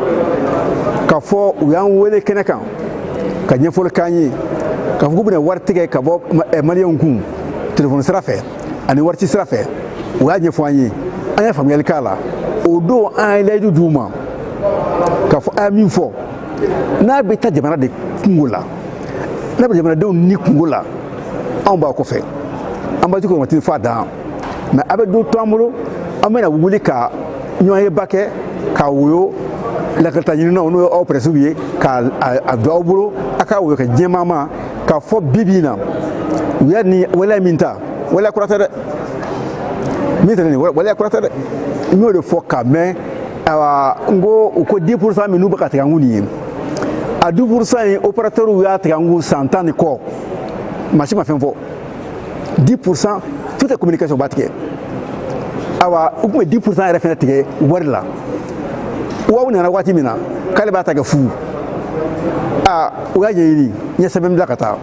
k'a fɔ u y'an wele kɛnɛ kan ka ɲɛfɔli k'an ye k'a fɔ k'u bɛna wari tigɛ ka bɔ maliyɛnw kun telefɔni sira fɛ ani warici sira fɛ. U y'a ɲɛfɔ an ye, an ye faamuyali k'a la. O don, an ye layidu d'u ma k'a fɔ a ye min fɔ, n'a bɛ taa jamana de kungo la, n'a bɛ jamanadenw ni kungo la, anw b'a kɔfɛ, an b'a jukɔrɔmati f'a dan. Mais a bɛ don to an bolo, an bɛna wuli ka ɲɔgɔnyeba kɛ k'a woyo lakalita ɲininaw, n'o ye aw prɛsiw ye, k'a a don aw bolo, a k'a woyo ka diɲɛmaa ma k'a fɔ bi bi in na, u y'a ni waleya min ta, waleya kura tɛ dɛ. Min tɛ nin waleya kura tɛ dɛ. N y'o de fɔ k'a mɛn. Ayiwa, n ko u ko 10% min n'u bɛ ka tigɛ an kun nin ye, a 10% in, opérateur y'a tigɛ an kun san 10 ni kɔ, maa si ma fɛn fɔ. 10%, toutes les communications b'a tigɛ. Ayiwa, u tun bɛ 10% yɛrɛ fɛnɛ tigɛ wari la. Waw nana waati min na k'ale b'a ta kɛ fu, aa, u y'a ɲɛɲini, n ye sɛbɛn bila ka taa.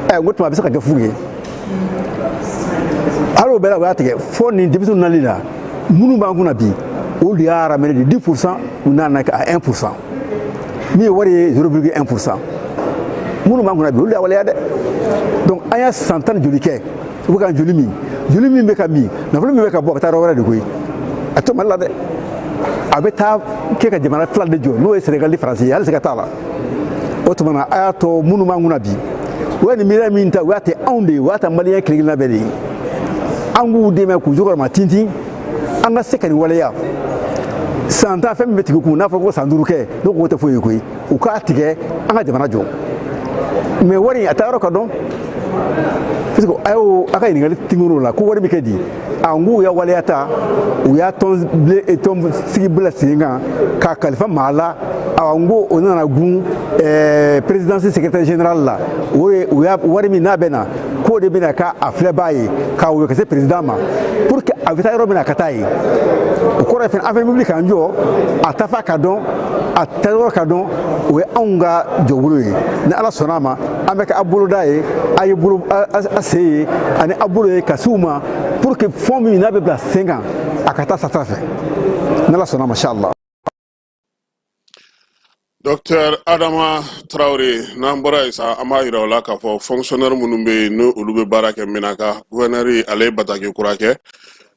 Ɛ, n ko tuma a bɛ se ka kɛ fu ye. Hali o bɛɛ la, u y'a tigɛ fo nin denmisɛnninw nali la. Minnu b'an kunna bi, olu de y'a ramener de 10%, u nana kɛ à 1%, min ye wari ye 0,1%. Minnu b'an kunna bi, olu de y'a waleya dɛ. Donc an y'a san 10 ni joli kɛ, u bɛ ka joli min, joli min bɛ ka min, nafolo min bɛ ka bɔ, a bɛ taa yɔrɔ wɛrɛ de koyi. A tɛ Mali la dɛ, a bɛ taa kɛ ka jamana fila de jɔ, n'o ye Sénégal ni Faransi ye. Hali se ka t'a la. O tuma na, a y'a to minnu b'an kunna bi, u ye nin miiriya min ta, u y'a tɛ anw de ye, u y'a ta maliyɛn kelen kelenna bɛɛ de ye. An k'u dɛmɛ k'u jukɔrɔma tintin, an ka se ka nin waleya. San 10 fɛn min bɛ tigɛ kun, n'a fɔra ko san 5 kɛ, n'o ko tɛ foyi ye koyi. U k'a tigɛ, an ka jamana jɔ. Mais wari in, a taa yɔrɔ ka dɔn, parce que a y'o a ka ɲininkali tinkurun la ko wari bɛ kɛ di. A n k'u ya waleya ta, u y'a tɔn tɔn sigi bila sen kan k'a kalifa maa la. Awa, n ko o nana gun présidence secrétaire général la. O ye u y'a wari min n'a bɛ na, k'o de bɛna k'a filɛbaa ye, k'a woyo ka se président ma pour que a bɛ taa yɔrɔ min na, a ka taa yen. O kɔrɔ ye fɛnɛ, an fɛnɛ bɛ wuli k'an jɔ, a tafa ka dɔn, a taayɔrɔ ka dɔn. O ye anw ka jɔbolo ye. Ni Ala sɔnna a ma, an bɛ kɛ a boloda ye, a ye bolo a sen ye ani a bolo ye ka s'u ma, pour que fɛn min n'a bɛ bila sen kan, a ka taa sata fɛ, ni Ala sɔnna a ma, inshallah. Docteur Adama Traoré, n'an bɔra yen sa, an b'a yira o la k'a fɔ fonctionnaire minnu bɛ yen, n'o olu bɛ baara kɛ Menaka, gouverneur ale ye bataki kura kɛ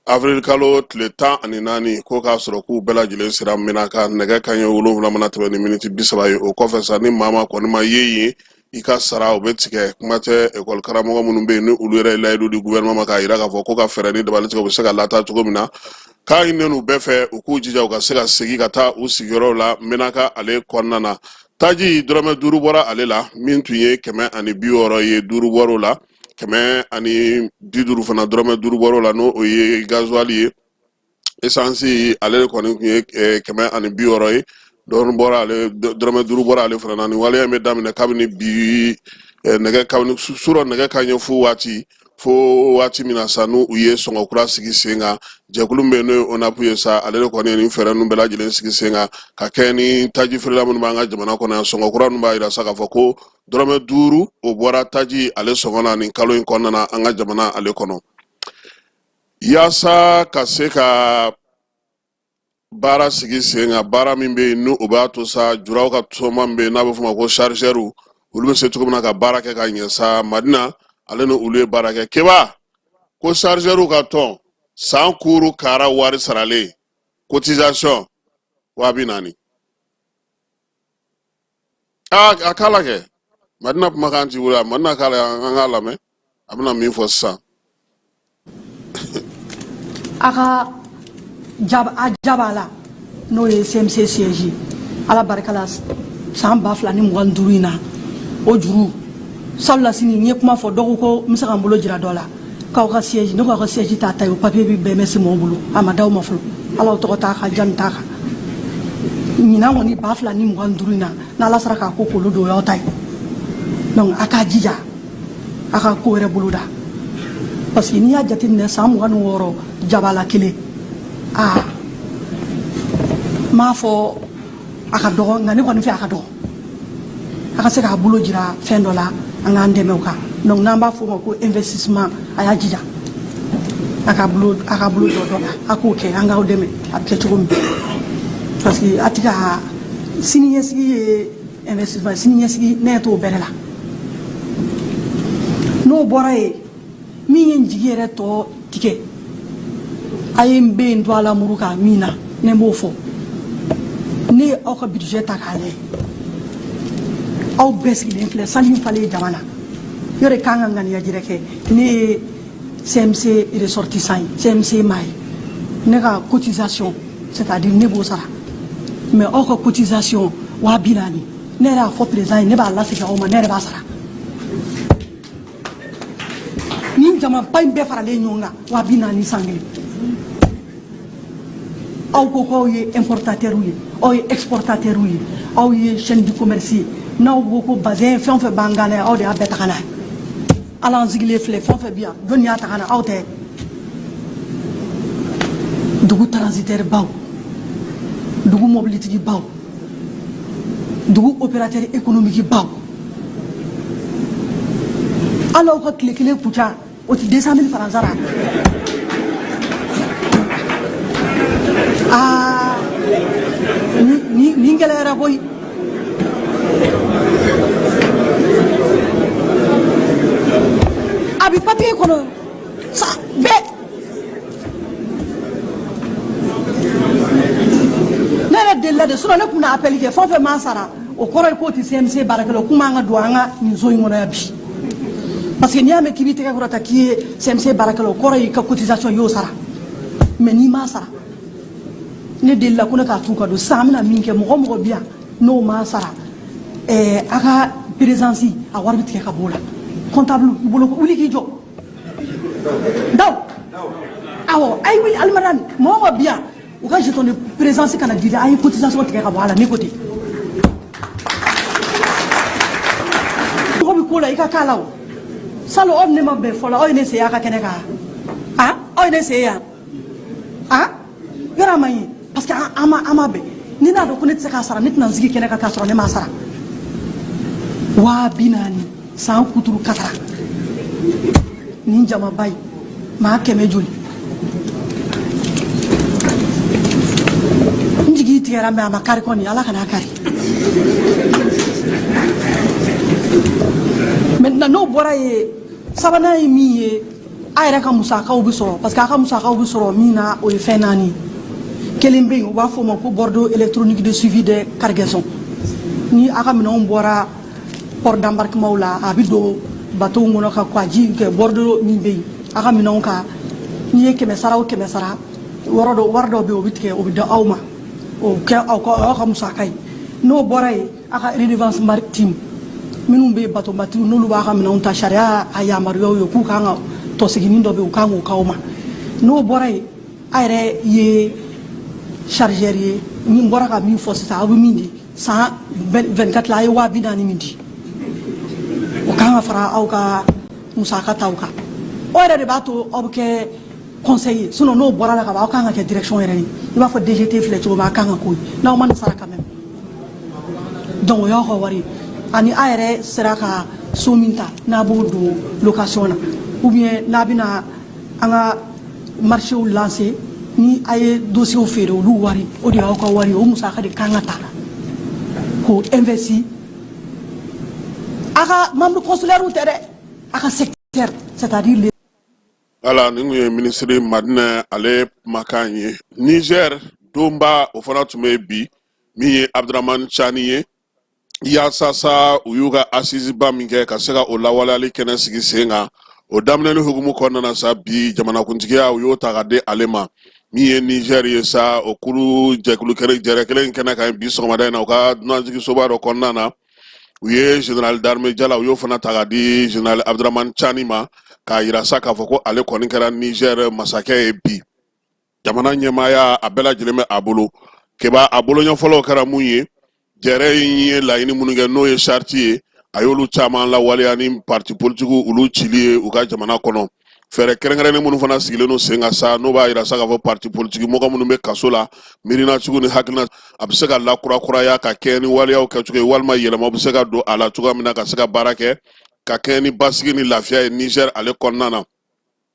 avril kalo tile 14, ko k'a sɔrɔ k'u bɛɛ lajɛlen sera Menaka nɛgɛ kanɲɛ 7 mana tɛmɛ ni miniti 30 ye. O kɔfɛ sa, ni maa ma kɔni ma ye yen, i ka sara o bɛ tigɛ. Kuma tɛ ekɔli karamɔgɔ minnu bɛ yen, ni olu yɛrɛ ye layidu di gouvernement ma k'a yira k'a fɔ ko ka fɛɛrɛ ni dabali tigɛ, u bɛ se ka lataa cogo min na, k'a ɲininen u bɛɛ fɛ, u k'u jija u ka se ka segin ka taa u sigiyɔrɔw la Menaka ale kɔnɔna na. Taji, dɔrɔmɛ 5 bɔra ale la, min tun ye 160 ye, 5 bɔr'o la. 150 fana, dɔrɔmɛ 5 bɔr'o la, n'o ye gasoil ye. Essence, ale de kɔni tun ye 160 ye, dɔɔni bɔra ale, dɔrɔmɛ 5 bɔra ale fana na. Nin waleya in bɛ daminɛ kabini bi nɛgɛ, kabini surɔ nɛgɛ kanɲɛ fu waati fo waati min na sa, n'u ye sɔngɔ kura sigi sen kan. Jɛkulu min bɛ yen, n'o ye ONAP ye sa, ale de kɔni ye nin fɛɛrɛ ninnu bɛɛ lajɛlen sigi sen kan ka kɛ ni taji feerela minnu b'an ka jamana kɔnɔ yan. Sɔngɔ kura ninnu b'a yira sa k'a fɔ ko dɔrɔmɛ 5, o bɔra taji ale sɔngɔ na nin kalo in kɔnɔna na an ka jamana ale kɔnɔ. Yaasa ka se ka baara sigi sen kan, baara min bɛ yen, n'o b'a to sa juraw ka tɔnba min bɛ yen, n'a bɛ f'o ma ko chargeur, olu bɛ se cogo min na ka baara kɛ ka ɲɛ sa, Madina ale ni olu ye baara kɛ. Keba ko chargeur ka tɔn san kuuru kara wari saralen cotisation 40 000. Aa, a k'a la kɛ Madina kumakan t'i bolo. Madina k'a la, an k'a lamɛn, a bɛna min fɔ sisan. A ka a jaba la, n'o ye CMC siège ye, Ala barika la, san 2025 in na, o juru sabula sini n ye kuma fɔ, dɔw ko n bɛ se ka n bolo jira dɔ la k'aw ka siège. Ne ko aw ka siège t'a ta ye, o papier bɛ BMS mɔgɔw bolo, a ma d'aw ma fɔlɔ. Ala tɔgɔ t'a kan, jamu t'a kan. Ɲinan kɔni, 2025 in na, n'Ala sera k'a ko k'olu don, o y'aw ta ye. Donc a k'a jija, a ka ko wɛrɛ bolo da, parce que n'i y'a jateminɛ, san 26, jabala kelen, aa, n m'a fɔ a ka dɔgɔ, nka ne kɔni fɛ a ka dɔgɔ. A ka se k'a bolo jira fɛn dɔ la, an k'an dɛmɛ o kan. Donc n'an b'a fɔ o ma ko investissement, a y'a jija a ka bolo jɔ dɔ la, a k'o kɛ, an k'aw dɛmɛ a bɛ kɛ cogo min, parce que a ti ka sini ɲɛsigi ye investissement, sini ɲɛsigi ne t'o bɛrɛ la. N'o bɔra yen, min ye n jigi yɛrɛ tɔ tigɛ, a ye n bɛ yen to ala muru kan min na, ne b'o fɔ. Ne ye aw ka budget ta k'a lajɛ, aw bɛɛ sigilen filɛ, sanu falen jama na yɔrɔ kan ka ŋaniya jɛrɛ kɛ. Ne ye CMC ressortissant ye, CMC maa ye, ne ka cotisation, c'est à dire ne b'o sara, mais aw ka cotisation 40 000, ne yɛrɛ y'a fɔ président ye, ne b'a lasegin aw ma, ne yɛrɛ b'a sara. Nin jamaba in bɛɛ faralen ɲɔgɔn kan, 40 000 san kelen. Aw ko k'aw ye importateur ye, aw ye exportateur ye, aw ye chaîne du commerce ye. N'aw ko ko bazin fɛn o fɛn b'an kan na yan, aw de y'a bɛɛ ta ka na ye. Ala an sigilen filɛ, fɛn o fɛn bɛ yan, jɔnni y'a ta ka na? Aw tɛ. Dugu transitaire baw, dugu mobilitigi baw, dugu opérateur économique baw, hali aw ka tile kelen kuca, o tɛ 200 000 francs sara. Aa, nin gɛlɛyara koyi. A bɛ papiye kɔnɔ sa bɛɛ. Ne yɛrɛ delila de, sinon ne tun na appel kɛ. Fɛn o fɛn m'a sara, o kɔrɔ ye k'o tɛ CMC baarakɛla, o kun man ka don an ka nin so in kɔnɔ yan bi. Parce que n'i y'a mɛn k'i b'i tɛgɛ kɔrɔta k'i ye CMC baarakɛla, o kɔrɔ y'i ka cotisation i y'o sara. Mais n'i m'a sara, ne delila ko ne k'a t'u ka don. Sisan an bɛna min kɛ, mɔgɔ o mɔgɔ bɛ yan n'o m'a sara, a ka présence a wari bɛ tigɛ ka b'o la. Comptable, i bolo wuli k'i jɔ. Daw, awɔ, a ye wuli. Alimadani, mɔgɔ o mɔgɔ bɛ yan, u ka jeton de présence kana di dɛ, a ye cotisation tigɛ ka bɔ a la. Ne ko ten, mɔgɔ bɛ ko la, i ka k'a la. O salon, aw ni ne ma bɛn fɔlɔ, aw ye ne sen y'a ka kɛnɛ kan, a aw ye ne sen yan, a yɔrɔ a man ɲi, parce que an ma bɛn. Ni n'a dɔn ko ne tɛ se k'a sara, ne tɛna n sigi kɛnɛ kan k'a sɔrɔ ne m'a sara. 40 000 san kuturu katara nin jamaba ye maa kɛmɛ joli. N jigi tigɛra, mais a ma kari kɔni, Ala kana a kari. Maintenant, n'o bɔra yen, sabanan ye min ye, a yɛrɛ ka musakaw bɛ sɔrɔ, parce que a ka musakaw bɛ sɔrɔ min na, o ye fɛn naani ye. Kelen bɛ yen, u b'a fɔ o ma ko bordereau électronique de suivi des cargaisons. Ni a ka minɛnw bɔra port d'embarquement la, a bɛ don bateau kɔnɔ ka kwaji kɛ. Bordereau min bɛ yen, a ka minɛnw ka, n'i ye 100 sara o 100 sara, yɔrɔ dɔ, wari dɔ bɛ yen, o bɛ tigɛ, o bɛ di aw ma, o kɛ aw ka musaka ye. N'o bɔra yen, a ka redevance maritime, minnu bɛ bateau matigiw, n'olu b'a ka minɛnw ta, sariya a yamaruyaw ye k'u kan ka tɔseginni dɔ bɛ yen, u kan k'o k'aw ma. N'o bɔra yen, a yɛrɛ ye chargeur ye. Ni n bɔra ka min fɔ sisan, aw bɛ min di san 24 la, a ye 40 000 min di, o kan ka fara aw ka musaka taw kan. O yɛrɛ de b'a to aw bɛ kɛ conseil ye. Sinon n'o bɔra la ka ban, aw kan ka kɛ direction yɛrɛ ye, i b'a fɔ DGT filɛ cogo min, a kan ka k'o ye n'aw ma nin sara quand même. Donc o y'aw ka wari ye. Ani a yɛrɛ sera ka so min ta, n'a b'o don location na, ou bien n'a bɛna an ka marchéw lancer, ni a ye dossiers feere, olu wari, o de y'aw ka wari ye. O musaka de kan ka ta k'o investi a ka membre consulaire tɛ dɛ, a ka secteur, c'est-à-dire les Wala, nin tun ye minisiri Madinɛ ale kumakan ye. Niger donba, o fana tun bɛ bi, min ye Abdramani Cani ye, yaasa sa u y'u ka assiseba min kɛ ka se ka o lawaleyali kɛnɛ sigi sen kan, o daminɛni hukumu kɔnɔna na sa, bi jamanakuntigiya u y'o ta ka di ale ma. Min ye Niger ye sa, o kulu jɛkulu jɛrɛ kelen kɛnɛ kan bi sɔgɔmada in na, u ka dunanjiginsoba dɔ kɔnɔna na, u ye général d'armée jala, u y'o fana ta ka di général Abdramani Cani ma, k'a yira sa k'a fɔ ko ale kɔni kɛra Niger masakɛ ye bi. Jamana ɲɛmaaya a bɛɛ lajɛlen bɛ a bolo. Keba, a bolo ɲɛfɔlɔw kɛra mun ye? Jɛrɛ in ye laɲini minnu kɛ, n'o ye charte ye, a y'olu caman lawaleya ni parti politikiw olu cili ye u ka jamana kɔnɔ. Fɛɛrɛ kɛrɛnkɛrɛnnen minnu fana sigilen don sen kan sa, n'o b'a yira sa k'a fɔ parti politiki mɔgɔ minnu bɛ kaso la, miirinacogo ni hakilina a bɛ se ka lakurakuraya ka kɛ ni waleyaw kɛcogo ye, walima yɛlɛma bɛ se ka don a la cogoya min na ka se ka baara kɛ ka kɛɲɛ ni basigi ni lafiya ye Niger ale kɔnɔna na.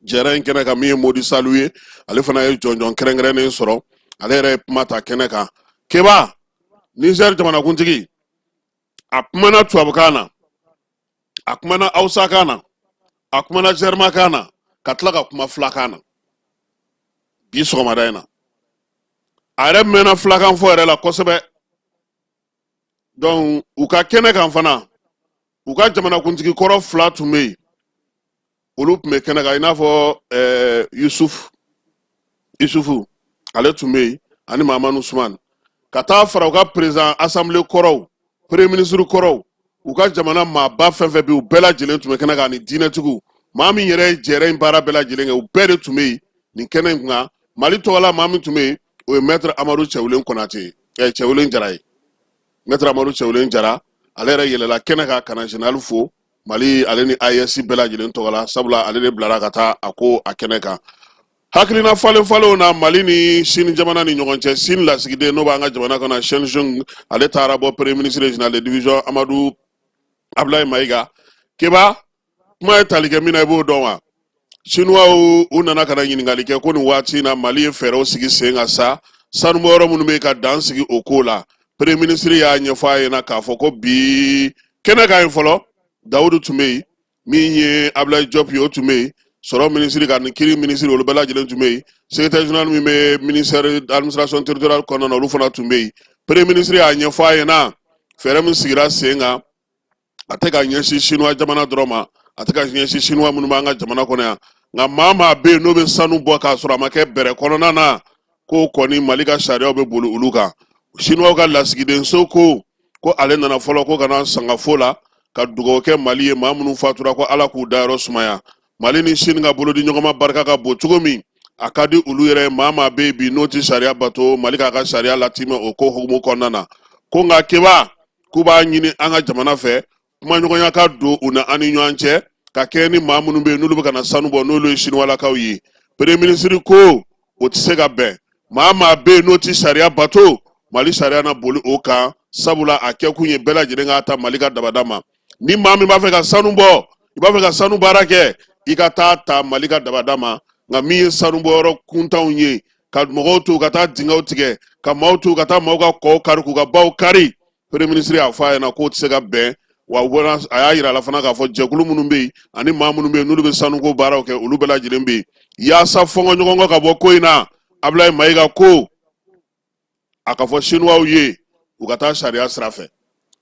Jɛrɛ in kɛnɛ kan, min ye Modi Salu ye, ale fana ye jɔnjɔn kɛrɛnkɛrɛnnen sɔrɔ, ale yɛrɛ ye kuma ta kɛnɛ kan. Keba, Niger jamanakuntigi, a kumana tubabukan na, a kumana hausakan na, a kumana zɛrimakan na, ka tila ka kuma filakan na bi sɔgɔmada in na. A yɛrɛ mɛnna filakan fɔ yɛrɛ la kosɛbɛ. Donc u ka kɛnɛ kan fana, u ka jamanakuntigi kɔrɔ fila tun bɛ yen, olu tun bɛ kɛnɛ kan, i n'a fɔ Yusufu, ale tun bɛ yen, ani Mahamanu Usumani, ka taa fara u ka président assemblée kɔrɔw, premier ministre kɔrɔw, u ka jamana maaba fɛn fɛn bɛ yen, u bɛɛ lajɛlen tun bɛ kɛnɛ kan, ani diinɛtigiw, maa min yɛrɛ ye jɛrɛ in baara bɛɛ lajɛlen kɛ, u bɛɛ de tun bɛ yen nin kɛnɛ in kan. Mali tɔgɔ la, maa min tun bɛ yen, O ye maître Amadu Cɛwulen Konate ye, Cɛwulen Jara ye. Maître Amadu Cɛwulen Jara, ale yɛrɛ yɛlɛla kɛnɛ kan ka na général fo Mali ale ni AES bɛɛ lajɛlen tɔgɔ la, sabula ale de bilara ka taa a ko a kɛnɛ kan. Hakilina falen falenw na Mali ni Sini jamana ni ɲɔgɔn cɛ, Sini lasigiden n'o b'an ka jamana kɔnɔ, Chen Jung, ale taara bɔ premier ministre général de division Amadu Abulayi Mayiga. Keba, kuma ye tali kɛ min na, i b'o dɔn wa? Sinuwaw u nana ka na ɲininkali kɛ ko nin waati in na Mali ye fɛɛrɛw sigi sen kan sa, sanubɔyɔrɔ minnu bɛ ka dan sigi o ko la. Premier ministre y'a ɲɛfɔ a ɲɛna k'a fɔ ko bi kɛnɛ kan yen fɔlɔ, Dawudu tun bɛ yen, min ye Abulayi Jɔp ye, o tun bɛ yen, sɔrɔ minisiri ka ni kiri minisiri, olu bɛɛ lajɛlen tun bɛ yen, secrétaire général min bɛ ministère administration territoriale kɔnɔna na, olu fana tun bɛ yen. Premier ministre y'a ɲɛfɔ a ɲɛna fɛɛrɛ min sigira sen kan, a tɛ ka ɲɛsin sinuwa jamana dɔrɔn ma, a tɛ ka ɲɛsin sinuwa minnu b'an ka jamana kɔnɔ yan, nka maa maa bɛ yen n'o bɛ sanu bɔ k'a sɔrɔ a ma kɛ bɛrɛ kɔnɔna na, k'o kɔni Mali ka sariyaw bɛ boli olu kan. Sinuwaw ka lasigidenso ko ko ale nana fɔlɔ ko ka na sangafo la ka dugawu kɛ Mali ye, maa minnu fatura ko Ala k'u dayɔrɔ sumaya. Mali ni Sini ka bolodi ɲɔgɔnma barika ka bon cogo min, a ka di olu yɛrɛ ye, maa maa bɛ yen bi n'o tɛ sariya bato, Mali k'a ka sariya latimɛ o ko hukumu kɔnɔna na. Ko nka Keba, k'u b'a ɲini an ka jamana fɛ, kumaɲɔgɔnya ka don u na an ni ɲɔgɔn cɛ ka kɛɲɛ ni maa minnu bɛ yen n'olu bɛ ka na sanu bɔ, n'olu ye sinuwalakaw ye. Premier ministre ko o tɛ se ka bɛn, maa maa bɛ yen n'o tɛ sariya bato, Mali sariya na boli o kan, sabula a kɛkun ye bɛɛ lajɛlen k'a ta Mali ka dabada ma. Ni maa min b'a fɛ ka sanu bɔ, i b'a fɛ ka sanu baara kɛ, i ka taa ta Mali ka dabada ma. Nka min ye sanubɔyɔrɔ kuntanw ye, ka mɔgɔw to ka taa dingɛw tigɛ, ka maaw to ka taa maaw ka kɔw kari, k'u ka baw kari, premier ministre y'a fɔ a ɲɛna k'o tɛ se ka bɛn. Wa a y'a yira a la fana k'a fɔ jɛkulu minnu bɛ yen ani maa minnu bɛ yen n'olu bɛ sanuko baaraw kɛ, olu bɛɛ lajɛlen bɛ yen yaasa fɔnkɔɲɔgɔnkɔ ka bɔ ko in na. Abulayi Mayiga ko a ka fɔ sinuwaw ye u ka taa sariya sira fɛ,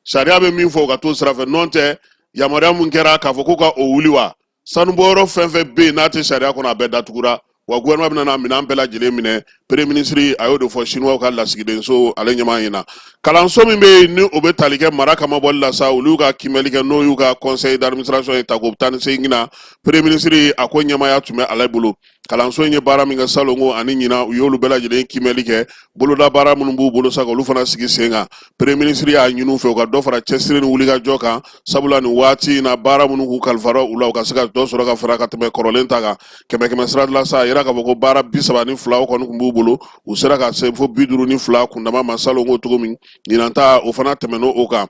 sariya bɛ min fɔ u ka t'o sira fɛ, n'o tɛ yamaruya mun kɛra k'a fɔ ko ka o wuli wa, sanubɔyɔrɔ fɛn fɛn bɛ yen n'a tɛ sariya kɔnɔ, a bɛɛ datugura, wa gouvernement bɛna na minɛn bɛɛ lajɛlen minɛ. Premier ministre a y'o de fɔ sinuwaw ka lasigidenso ale ɲɛmaa ɲɛna. Kalanso min bɛ yen ni o bɛ tali kɛ mara kamabɔli la sa, olu ka kiimɛli kɛ, n'o y'u ka conseil d'administration ye tako 18 na, premier ministre a ko ɲɛmaaya tun bɛ ale bolo. Kalanso in ye baara min kɛ salongo ani ɲinan, u y'olu bɛɛ lajɛlen kiimɛli kɛ, boloda baara minnu b'u bolo sa, k'olu fana sigi sen kan. Premier ministre y'a ɲini u fɛ u ka dɔ fara cɛsiri ni wulikajɔ kan, sabula nin waati in na baara minnu k'u kalifara u la, u ka se ka dɔ sɔrɔ ka fara ka tɛmɛ kɔrɔlen ta kan. Kɛmɛ kɛmɛ sira la sa, a yira k'a fɔ ko baara 32 o kɔni tun b'u bolo, u sera ka se fo 52 kundama ma salongo cogo min, ɲinan ta o fana tɛmɛn'o o kan.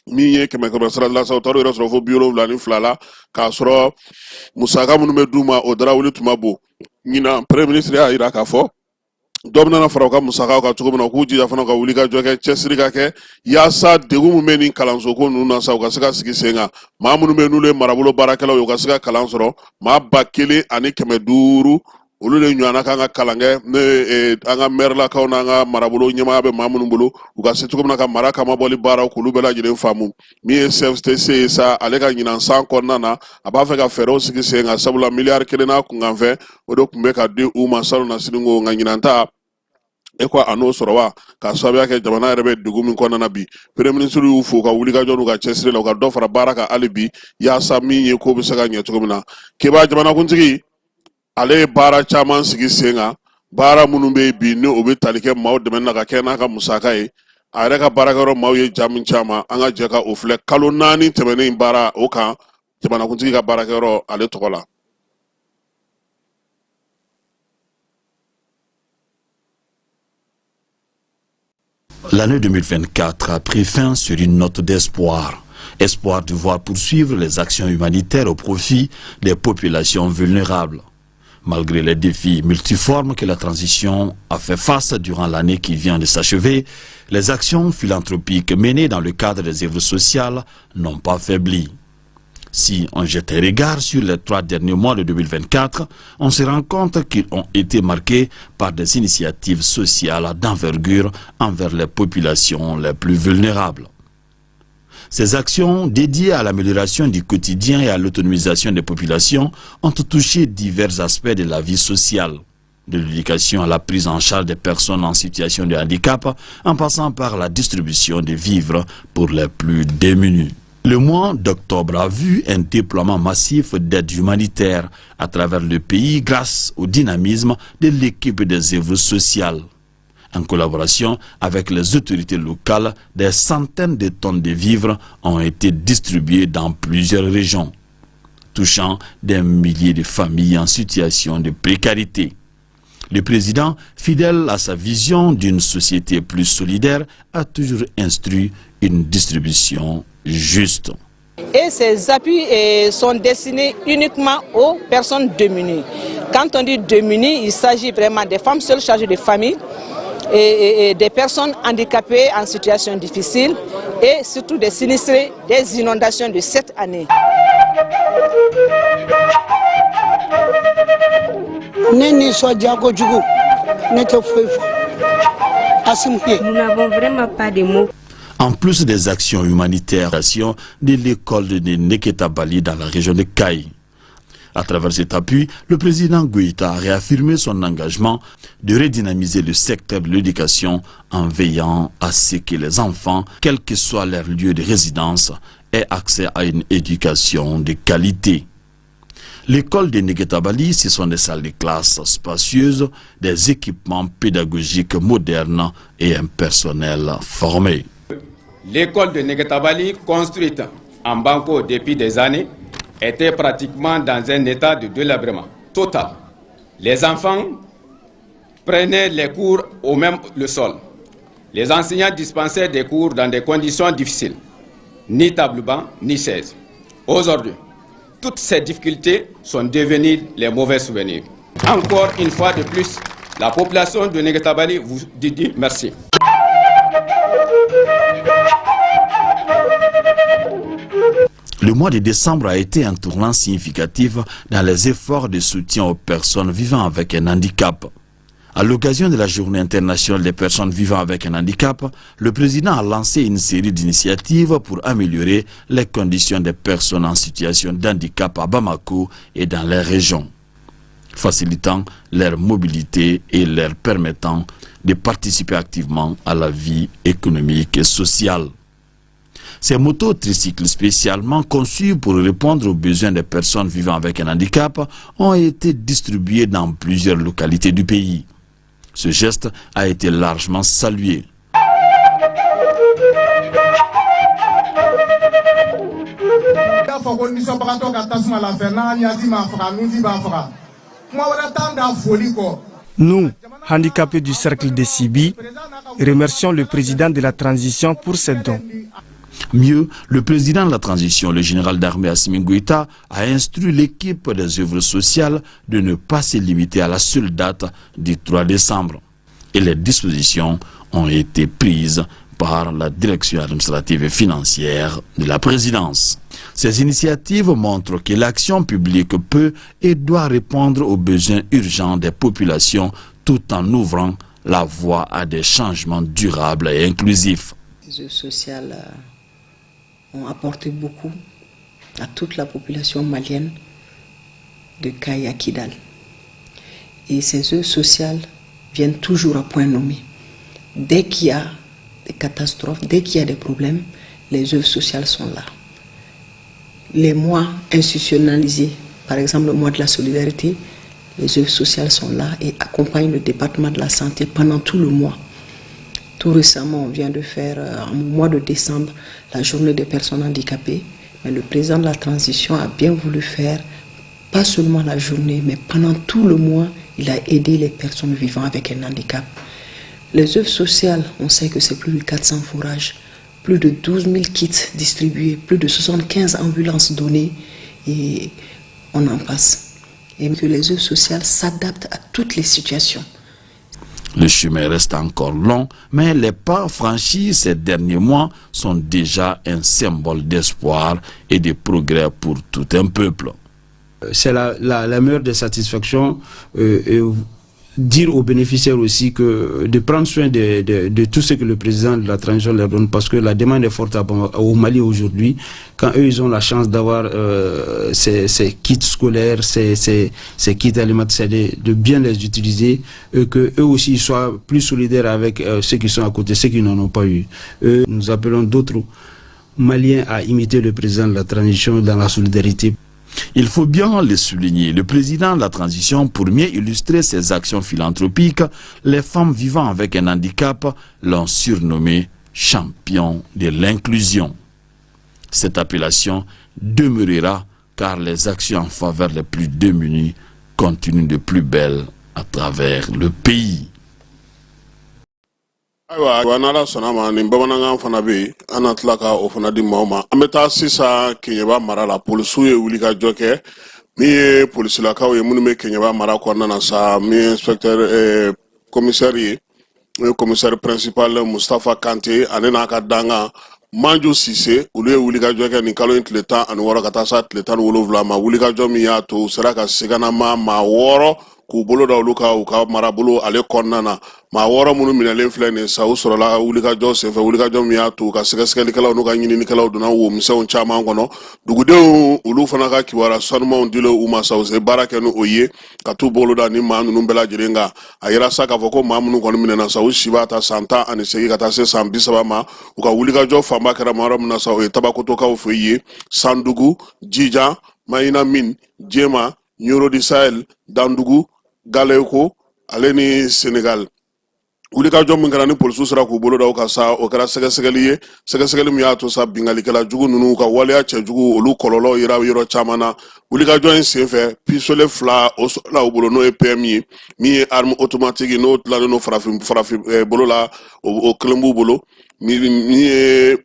Min ye kɛmɛ kɛmɛ sira la sa, u taar'u yɛrɛ sɔrɔ fo 72 la, k'a sɔrɔ musaka minnu bɛ d'u ma, o darawuli tun ma bon. Ɲinan premier ministre y'a yira k'a fɔ dɔ bɛna fara u ka musakaw kan cogo min na, u k'u jija fana ka wuli ka jɔ kɛ, cɛsiri ka kɛ yaasa degun min bɛ nin kalanso ko ninnu na sa, u ka se ka sigi sen kan. Maa minnu bɛ yen n'olu ye marabolo baarakɛlaw ye, u ka se ka kalan sɔrɔ. Maa 1500, olu de ɲɔgɔnna kan ka kalan kɛ, n'o ye an ka mɛrilakaw n'an ka marabolo ɲɛmaaya bɛ maa minnu bolo, u ka se cogo min na ka mara kamabɔli baaraw k'olu bɛɛ lajɛlen faamu. Min ye CFTC ye sa, ale ka ɲinan san kɔnɔna na, a b'a fɛ ka fɛɛrɛw sigi sen kan, sabula miliyari kelen n'a kunkanfɛn, o de tun bɛ ka di u ma salon na siniko, nka ɲinan ta e ko a n'o sɔrɔ wa, k'a sababuya kɛ jamana yɛrɛ bɛ degun min kɔnɔna na bi. Premier ministre y'u fo ka wulikajɔ n'u ka cɛsiri la, u ka dɔ fara baara kan hali bi, yaasa min ye ko bɛ se ka ɲɛ cogo min na. Keba, jamanakuntigi ale ye baara caman sigi sen kan, baara minnu bɛ yen bi ni o bɛ tali kɛ maaw dɛmɛ na ka kɛ n'a ka musaka ye. A yɛrɛ ka baarakɛyɔrɔ maaw ye ja min caman, an ka jɛ ka o filɛ kalo 4 tɛmɛnen baara o kan jamanakuntigi ka baarakɛyɔrɔ ale tɔgɔ la. L'année 2024 a pris fin sur une note d'espoir. Espoir de voir poursuivre les actions humanitaires au profit des populations vulnérables. Malgré les défis multiformes que la transition a fait face durant l'année qui vient de s'achever, les actions philanthropiques menées dans le cadre des œuvres sociales n'ont pas faibli. Si on jette un regard sur les 3 derniers mois de 2024, on se rend compte qu'ils ont été marqués par des initiatives sociales d'envergure envers les populations les plus vulnérables. Ces actions dédiées à l'amélioration du quotidien et à l'autonomisation des populations ont touché divers aspects de la vie sociale, de l'éducation à la prise en charge des personnes en situation de handicap, en passant par la distribution de vivres pour les plus démunis. Le mois d'octobre a vu un déploiement massif d'aide humanitaire à travers le pays grâce au dynamisme de l'équipe des œuvres sociales. En collaboration avec les autorités locales, des centaines de tonnes de vivres ont été distribuées dans plusieurs régions, touchant des milliers de familles en situation de précarité. Le président, fidèle à sa vision d'une société plus solidaire, a toujours instruit une distribution juste. Et ces appuis sont destinés uniquement aux personnes démunies. Quand on dit démunies, il s'agit vraiment des femmes seules chargées de famille, et des personnes handicapées en situation difficile et surtout des sinistrés des inondations de cette année. Nous n'avons vraiment pas de mots. En plus des actions humanitaires de l'école de Neketabali dans la région de Kayes. À travers cet appui, le président Goïta a réaffirmé son engagement de redynamiser le secteur de l'éducation en veillant à ce que les enfants, quel que soit leur lieu de résidence, aient accès à une éducation de qualité. L'école de Neketabali, ce sont des salles de classe spacieuses, des équipements pédagogiques modernes et un personnel formé. L'école de Neketabali, construite en banco depuis des années, était pratiquement dans un état de délabrement total. Les enfants prenaient les cours au même le sol. Les enseignants dispensaient des cours dans des conditions difficiles, ni table-banc, ni chaise. Aujourd'hui, toutes ces difficultés sont devenues les mauvais souvenirs. Encore une fois de plus, la population de Neketabali vous dit merci. Le mois de décembre a été un tournant significatif dans les efforts de soutien aux personnes vivant avec un handicap. À l'occasion de la Journée internationale des personnes vivant avec un handicap, le président a lancé une série d'initiatives pour améliorer les conditions des personnes en situation d'handicap à Bamako et dans les régions, facilitant leur mobilité et leur permettant de participer activement à la vie économique et sociale. Ces motos tricycles spécialement conçues pour répondre aux besoins des personnes vivant avec un handicap ont été distribuées dans plusieurs localités du pays. Ce geste a été largement salué. Nous, handicapés du cercle de Sibi, remercions le président de la transition pour ses dons. Mieux, le président de la transition, le général d'armée Assimi Goïta, a instruit l'équipe des œuvres sociales de ne pas se limiter à la seule date du 3 décembre. Et les dispositions ont été prises par la direction administrative et financière de la présidence. Ces initiatives montrent que l'action publique peut et doit répondre aux besoins urgents des populations tout en ouvrant la voie à des changements durables et inclusifs. Les œuvres sociales ont apporté beaucoup à toute la population malienne de Kayes à Kidal. Et ces œuvres sociales viennent toujours à point nommé. Dès qu'il y a des catastrophes, dès qu'il y a des problèmes, les œuvres sociales sont là. Les mois institutionnalisés, par exemple le mois de la solidarité, les œuvres sociales sont là et accompagnent le département de la santé pendant tout le mois. Tout récemment, on vient de faire, en mois de décembre, la journée des personnes handicapées. Mais le président de la transition a bien voulu faire, pas seulement la journée, mais pendant tout le mois, il a aidé les personnes vivant avec un handicap. Les œuvres sociales, on sait que c'est plus de 400 fourrages, plus de 12 000 kits distribués, plus de 75 ambulances données, et on en passe. Et que les œuvres sociales s'adaptent à toutes les situations. Le chemin reste encore long, mais les pas franchis ces derniers mois sont déjà un symbole d'espoir et de progrès pour tout un peuple. C'est la meilleure des satisfactions. Et dire aux bénéficiaires aussi que de prendre soin de tout ce que le président de la transition leur donne, parce que la demande est forte au Mali aujourd'hui. Quand eux, ils ont la chance d'avoir ces kits scolaires, ces kits alimentaires, de bien les utiliser, et que eux aussi soient plus solidaires avec ceux qui sont à côté, ceux qui n'en ont pas eu. Nous appelons d'autres Maliens à imiter le président de la transition dans la solidarité. Il faut bien le souligner, le président de la transition, pour mieux illustrer ses actions philanthropiques, les femmes vivant avec un handicap l'ont surnommé champion de l'inclusion. Cette appellation demeurera car les actions en faveur des plus démunis continuent de plus belle à travers le pays. Ayiwa, n'Ala sɔnna ma, nin bamanankan fana bɛ yen, an na tila ka o fana di maaw ma. An bɛ taa sisan Keɲeba mara la. Polisiw ye wulikajɔ kɛ. Min ye polisilakaw ye minnu bɛ Keɲeba mara kɔnɔna na sa, min ye inspecteur commissaire ye, n'o ye commissaire principal Mustafa Kante, ale n'a ka dankan Manju Sise, olu ye wulikajɔ kɛ nin kalo in tile 16 ka taa sa tile 17 ma. Wulikajɔ min y'a to u sera ka siganama maa wɔɔrɔ k'u bolo da olu kan u ka marabolo ale kɔnɔna na. Maa wɔɔrɔ minnu minɛlen filɛ nin sa, u sɔrɔla wulikajɔ senfɛ, wulikajɔ min y'a to u ka sɛgɛsɛgɛlikɛlaw n'u ka ɲininikɛlaw donna womisɛnw caman kɔnɔ. Dugudenw olu fana ka kibaruya sanumanw dilen u ma sa, u se baara kɛ ni o ye ka t'u bolo da ni maa ninnu bɛɛ lajɛlen kan. A yira sa k'a fɔ ko maa minnu kɔni minɛna sa, u si b'a ta san 18 ka taa se san 30 ma. U ka wulikajɔ fanba kɛra maa yɔrɔ min na sa, o ye Tabakotokaw fɛ yen, Sandugu, Jijan, Mayina Min, Jema, Nioro du Sahel, Dandugu, Galeko ale ni Senegal. Wulikajɔ min kɛra ni polisiw sera k'u bolo da u kan sa, o kɛra sɛgɛsɛgɛli ye, sɛgɛsɛgɛli min y'a to sa binkalikɛla jugu ninnu ka waleya cɛjugu olu kɔlɔlɔ yira yɔrɔ caman na. Wulikajɔ in senfɛ, pistolet fila o sɔrɔla u bolo, n'o ye PM ye, min ye arme automatique n'o dilannen don farafin bolo la, o kelen b'u bolo. Min ye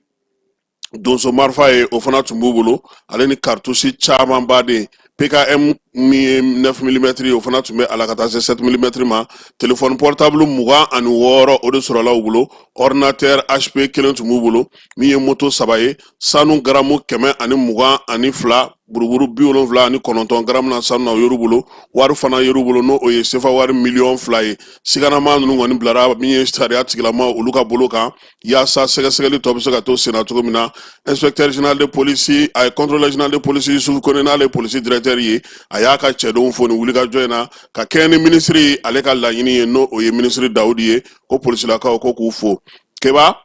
donso marifa ye, o fana tun b'u bolo, ale ni cartouche caman baden. PKM min ye 9 mm ye, o fana tun bɛ a la ka taa se 7 mm ma. Téléphone portable 26, o de sɔrɔla u bolo. Ordinateur HP kelen tun b'u bolo. Min ye moto saba ye, sanu garamu 122, buruburu 79 garamu na sanu na, o yer'u bolo. Wari fana yer'u bolo, n'o o ye sefa wari miliyɔn 2 ye. Siganama ninnu kɔni bilara min ye sariya tigilama olu ka bolo kan, yaasa sɛgɛsɛgɛli tɔ bɛ se ka to senna cogo min na. Inspecteur général de police, a ye contrôleur général de police Yusufu Kone, n'ale ye polisi directeur ye, a y'a ka cɛdenw fo nin wulikajɔ in na ka kɛɲɛ ni minisiri ale ka laɲini ye, n'o o ye minisiri Dawudi ye, ko polisilakaw ko k'u fo. Keba,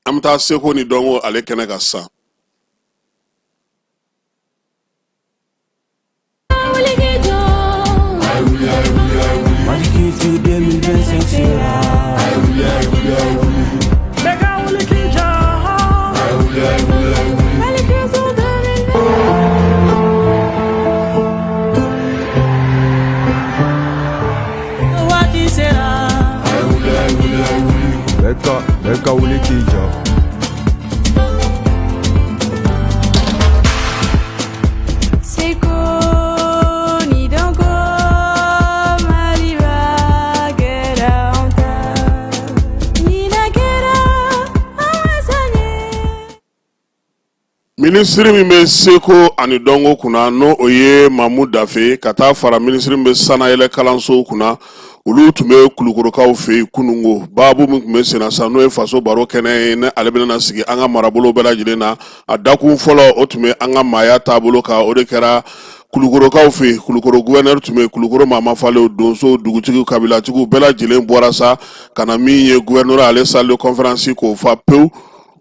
an bɛ taa seko ni dɔnko ale kɛnɛ kan sisan. Mali Culture 2025 sera. Waati sera. Bɛɛ ka wuli k'i jɔ. Seko ni dɔnko, Maliba kɛra anw ta. Ɲinan kɛra an wasa ye. Minisiri min bɛ seko ani dɔnko kunna, n'o o ye Mamu Dafe, ka taa fara minisiri min bɛ sanayɛlɛ kalansow kunna, olu tun bɛ Kulukorokaw fɛ yen kunungo. Baabu min tun bɛ senna sa, n'o ye faso baro kɛnɛ ye, ni ale bɛna sigi an ka marabolo bɛɛ lajɛlen na, a dakun fɔlɔ o tun bɛ an ka maaya taabolo kan. O de kɛra Kulukorokaw fɛ yen. Kulukoro gouverneur tun bɛ, Kulukoro maa mafalenw, donsow, dugutigiw, kabilatigiw bɛɛ lajɛlen bɔra sa ka na min ye gouverneur ale salle de conférence k'o fa pewu,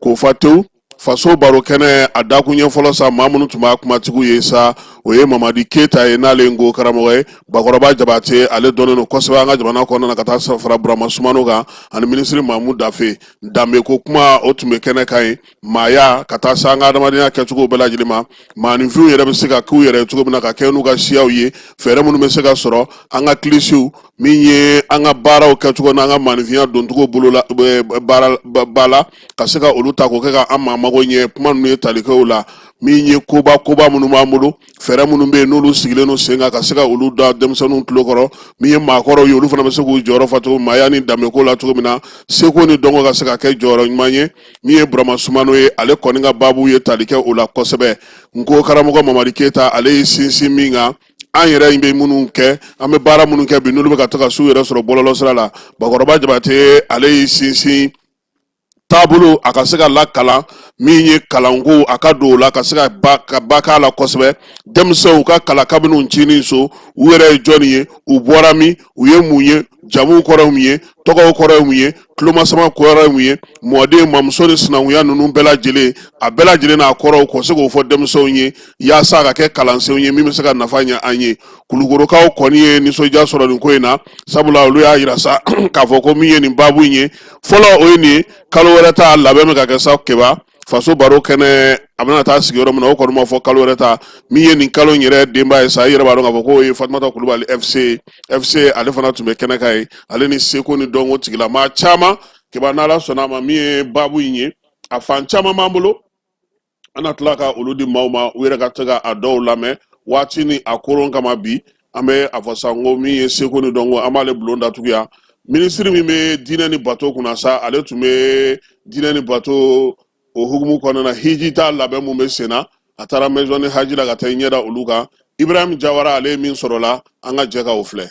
k'o fa tewu. Faso baro kɛnɛ a dakun ɲɛ fɔlɔ sa, maa minnu tun b'a kumatigiw ye sa, o ye Mamadi Keyita ye, n'ale ye nko karamɔgɔ ye, Bakɔrɔba Jabate, ale dɔnnen don kosɛbɛ an ka jamana kɔnɔna na, ka taa fara Burama Sumano kan ani minisiri Mamu Dafe. Danbeko kuma o tun bɛ kɛnɛ kan ye, maaya ka taa se an ka adamadenya kɛcogo bɛɛ lajɛlen ma, maaninfinw yɛrɛ bɛ se ka k'u yɛrɛ cogo min na, ka kɛ n'u ka siyaw ye, fɛɛrɛ minnu bɛ se ka sɔrɔ an ka kilisiw, min ye an ka baaraw kɛcogo n'an ka maaninfinya doncogo bolo la baara ba la, ka se ka olu ta k'o kɛ ka an maa mago ɲɛ. Kuma ninnu ye tali kɛ o la. Min ye koba koba minnu b'an bolo, fɛɛrɛ minnu bɛ yen n'olu sigilen don sen kan, ka se ka olu da denmisɛnninw tulo kɔrɔ. Min ye maakɔrɔw ye, olu fana bɛ se k'u jɔyɔrɔ fa cogo maaya ni danbeko la cogo min na, seko ni dɔnko ka se ka kɛ jɔyɔrɔ ɲuman ye. Min ye Burama Sumano ye, ale kɔni ka baabu ye tali kɛ o la kosɛbɛ. Nko karamɔgɔ Mamadi Keyita, ale ye sinsin min kan, an yɛrɛ bɛ minnu kɛ, an bɛ baara minnu kɛ bi, n'olu bɛ ka to ka s'u yɛrɛ sɔrɔ bɔlɔlɔ sira la. Bakɔrɔba Jabate, ale y'i sinsin taabolo a ka se ka lakalan. Min ye kalanko, a ka don o la ka se ka ba ka ba k'a la kosɛbɛ. Denmisɛnw ka kalan kabini u ncinin so, u yɛrɛ ye jɔnni ye, u bɔra min, u ye mun ye, jamuw kɔrɔ ye mun ye, tɔgɔw kɔrɔ ye mun ye, tulomasama kɔrɔ ye mun ye, mɔden, mamuso ni sinankunya ninnu bɛɛ lajɛlen, a bɛɛ lajɛlen n'a kɔrɔw, k'o se k'o fɔ denmisɛnw ye yaasa a ka kɛ kalansenw ye min bɛ se ka nafa ɲɛ an ye. Kulukorokaw kɔni ye nisɔndiya sɔrɔ nin ko in na, sabula olu y'a yira sa k'a fɔ ko min ye nin baabu in ye fɔlɔ, o ye nin ye. Kalo wɛrɛ ta labɛn bɛ ka kɛ sa. Keba faso baro kɛnɛ, a bɛna taa sigi yɔrɔ min na, o kɔni ma fɔ. Kalo wɛrɛ ta min ye nin kalo in yɛrɛ denba ye sa, i yɛrɛ b'a dɔn k'a fɔ k'o ye Fatumata Kulubali FC. FC, ale fana tun bɛ kɛnɛ kan yen, ale ni seko ni dɔnko tigilamaa caman. Keba, n'Ala sɔnna a ma, min ye baabu in ye, a fan caman b'an bolo, an na tila ka olu di maaw ma, u yɛrɛ ka se ka a dɔw lamɛn waati ni a koron kama. Bi an bɛ a fɔ sa ko min ye seko ni dɔnko, an b'ale bulon datugu yan. Minisiri min bɛ diinɛ ni bato kunna sa, ale tun bɛ diinɛ ni bato o hukumu kɔnɔna na, hiji ta labɛn mun bɛ sen na, a taara maison de haji la ka taa i ɲɛ da olu kan. Ibrahim Jawara, ale ye min sɔrɔ la, an ka jɛ ka o filɛ.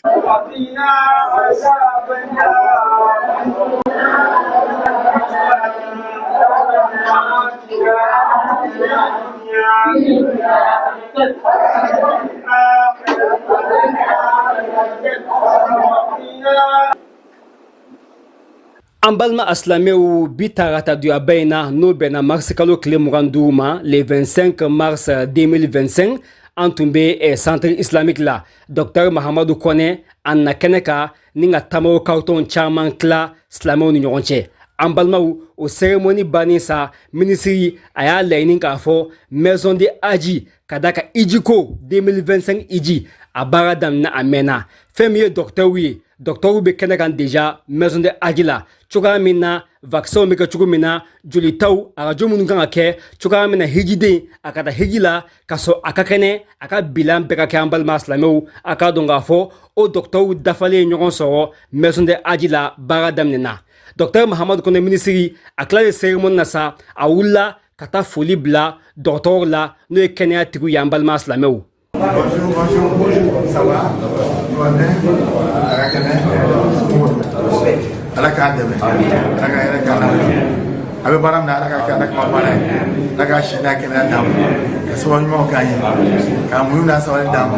An balima asilamɛw, bi taratadonyaba in na, n'o bɛnna marisi kalo tile 25 ma, le 25 mars 2025, an tun bɛ centre islamique la. Docteur Mahamadu Kɔnɛ a na kɛnɛ kan ni ka tamaw carton caman tila silamɛw ni ɲɔgɔn cɛ. An balimaw, o cérémonie bannen sa, minisiri a y'a laɲini k'a fɔ maison de haji ka da ka hiji ko 2025 hiji a baara daminɛ a mɛnna. Fɛn min ye dɔkitɛriw ye, dɔkitɛriw bɛ kɛnɛ kan déjà maison de haji la, cogoya min na vaccin bɛ kɛ, cogo min na jolitaw, arajo minnu kan ka kɛ, cogoya min na hijiden a ka taa hiji la ka sɔrɔ a ka kɛnɛ, a ka bilan bɛɛ ka kɛ. An balima silamɛw, a k'a dɔn k'a fɔ o dɔkitɛriw dafalen ye ɲɔgɔn sɔrɔ maison de haji la, baara daminɛna. Dɔkitɛri Mahamadu Kɔnɛ minisiri, a tilalen cérémonie na sa, a wulila ka taa foli bila dɔgɔtɔrɔw la, n'o ye kɛnɛya tigiw ye. An balima silamɛw. Bonjour, bonjour, bonjour. Ça va? Tu vas bien? Ala kɛnɛ. Ala k'a dɛmɛ. Ala ka hɛrɛ k'a la. A bɛ baara min na, Ala k'a kɛ Ala kama baara ye. Ala k'a si n'a kɛnɛya d'an ma. Ka sababu ɲumanw k'an ye. K'a muɲu n'a sabali d'an ma.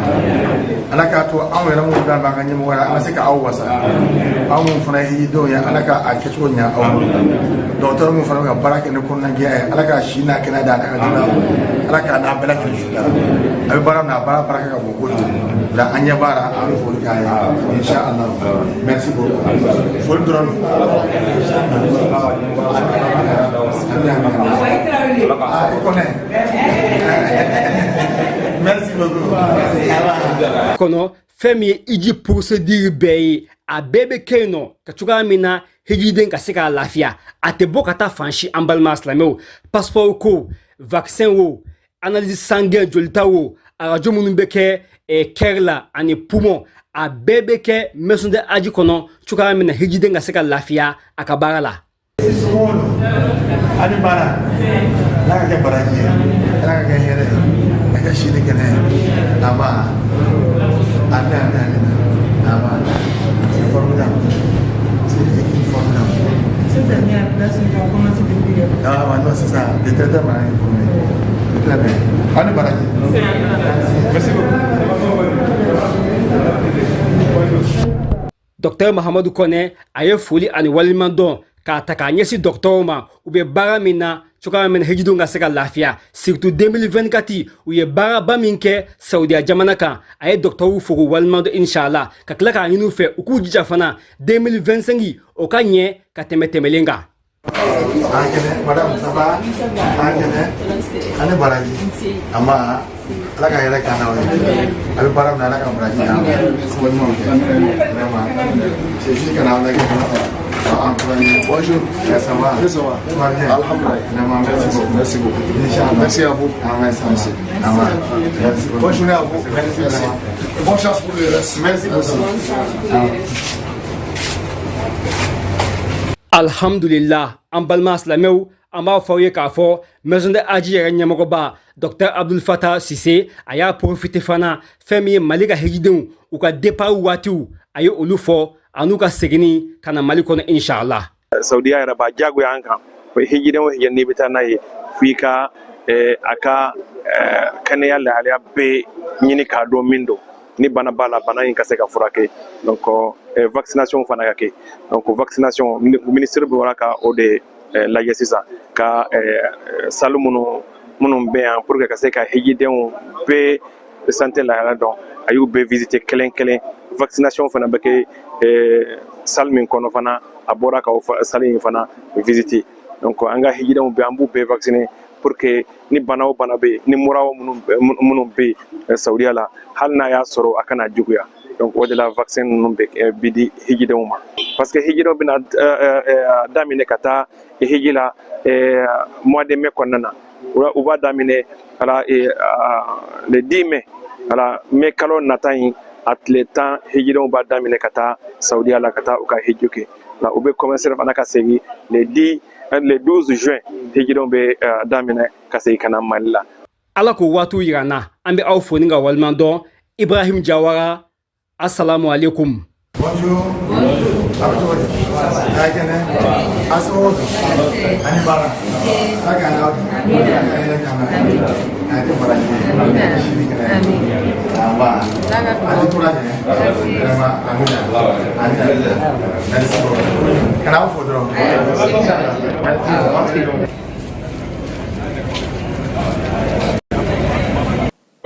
Ala k'a to anw yɛrɛ minnu bɛ an ka ɲɛmɔgɔ la, an ka se ka aw wasa. Aw minnu fana ye hijidenw ye, Ala ka a kɛcogo ɲɛ aw bolo. Dɔgɔtɔrɔ minnu fana bɛ ka baara kɛ ni kɔnɔnajɛya ye, Ala k'a si n'a kɛnɛya d'an ka denbaya ma. Ala k'a n'a bɛɛ lajɛlen sutura. A bɛ baara min na, a baara barika ka bon kojugu. Nka an ɲɛ b'a la, an bɛ foli k'a ye. Inshallah. Merci beaucoup. Foli dɔrɔn don. Ah, i kɔnɛ. Merci beaucoup. Kɔnɔ fɛn min ye hiji procédure bɛɛ ye, a bɛɛ bɛ kɛ yen nɔ ka cogoya min na hijiden ka se k'a lafiya, a tɛ bɔ ka taa fan si. An balima silamɛw, passeport ko, vaccin wo, analyse sanguin jolita wo, arajo minnu bɛ kɛ cœur la ani poumon, a bɛɛ bɛ kɛ maison de haji kɔnɔ, cogoya min na hijiden ka se ka lafiya a ka baara la. Ani baara, Ala ka kɛ baraji ye, Ala ka kɛ hɛrɛ ye, a kɛ si ni kɛnɛ ye. Aba, amin, amin, amin. Aba, c'est formidable, c'est une équipe formidable. Cette année, à place, ils ont commencé depuis. Ah ouais, non, c'est ça, le traiteur m'a informé. C'est très bien. Ani baraji. Merci beaucoup. Dɔktɛr Mahamadu Kɔnɛ a ye foli ani waleɲumandɔn k'a ta k'a ɲɛsin dɔgɔtɔrɔw ma, u bɛ baara min na, cogoya min na hijidenw ka se ka lafiya, surtout 2024 u ye baaraba min kɛ Saudiya jamana kan. A ye dɔgɔtɔrɔw fo k'u waleɲumandɔn, inshallah, ka tila k'a ɲini u fɛ u k'u jija fana 2025 o ka ɲɛ ka tɛmɛ tɛmɛlen kan. A kɛnɛ, madame, ça va? A kɛnɛ, ani baraji. Aba, Ala ka hɛrɛ k'an n'aw ye. A bɛ baara min na, Ala ka baraji d'an ma. Sababu ɲumanw kɛ. Vraiment. C'est juste ka n'aw lajɛ k'aw encourager. Bonjour. Ça va? Oui, ça va. Tout va bien? Alhamdulillah. Vraiment, merci beaucoup. Merci beaucoup. Inch'Allah. Merci à vous. Ah ouais, ça va. Ah ouais. Merci beaucoup. Bonne journée à vous. Merci, vraiment. Bonne chance pour le reste. Merci beaucoup. Ah. Alhamdulillah, an balima silamɛw, an b'a fɔ aw ye k'a fɔ maison de haji yɛrɛ ɲɛmɔgɔba Dr Abdul Fatah Sise, a y'a profité fana, fɛn min ye Mali ka hijidenw u ka départ waatiw, a ye olu fɔ an'u ka seginni ka na Mali kɔnɔ, inshallah. Saudiya yɛrɛ b'a diyagoya an kan. Hijiden o hijiden n'i bɛ taa n'a ye, f'i ka a ka kɛnɛya lahalaya bɛɛ ɲini k'a dɔn min don. Ni bana b'a la, bana in ka se ka furakɛ. Donc vaccination fana ka kɛ. Donc vaccination, ministre bɔra ka o de lajɛ sisan, ka salle minnu bɛ yan pour que ka se ka hijidenw bɛɛ santé lahalaya dɔn, a y'u bɛɛ visiter kelen kelen. Vaccination fana bɛ kɛ salle min kɔnɔ fana, a bɔra ka o salle in fana visiter. Donc an ka hijidenw bɛɛ, an b'u bɛɛ vacciner pour que ni bana o bana bɛ yen, ni mura minnu bɛ yen Saudiya la, hali n'a y'a sɔrɔ, a kana juguya. Donc o de la vaccin ninnu bɛ bi di hijidenw ma, parce que hijidenw bɛna daminɛ ka taa hiji la mois de mai kɔnɔna na. U b'a daminɛ ala le 10 mai, ala mai kalo nata in, a tile 10, hijidenw b'a daminɛ ka taa Saudiya la, ka taa u ka hiji kɛ. U bɛ commencer fana ka segin le 10, le 12 juin, hijidenw bɛ daminɛ ka segin ka na Mali la. Ala k'o waatiw yira n na. An bɛ aw fo ni ka waleɲuman dɔn. Ibrahim Jawara, assalamu alaikum. Bonjour. Bonjour. A bɛ cogo di? A ye kɛnɛ? A somɔgɔw dun? Ani baara? Ala k'an n'aw dun. Ala ka hɛrɛ k'an na. A kɛ baraji ye. Si ni kɛnɛya. Anba. A ni courage. Vraiment, amina. Amina. Merci beaucoup. Kana aw fo dɔrɔn. Merci.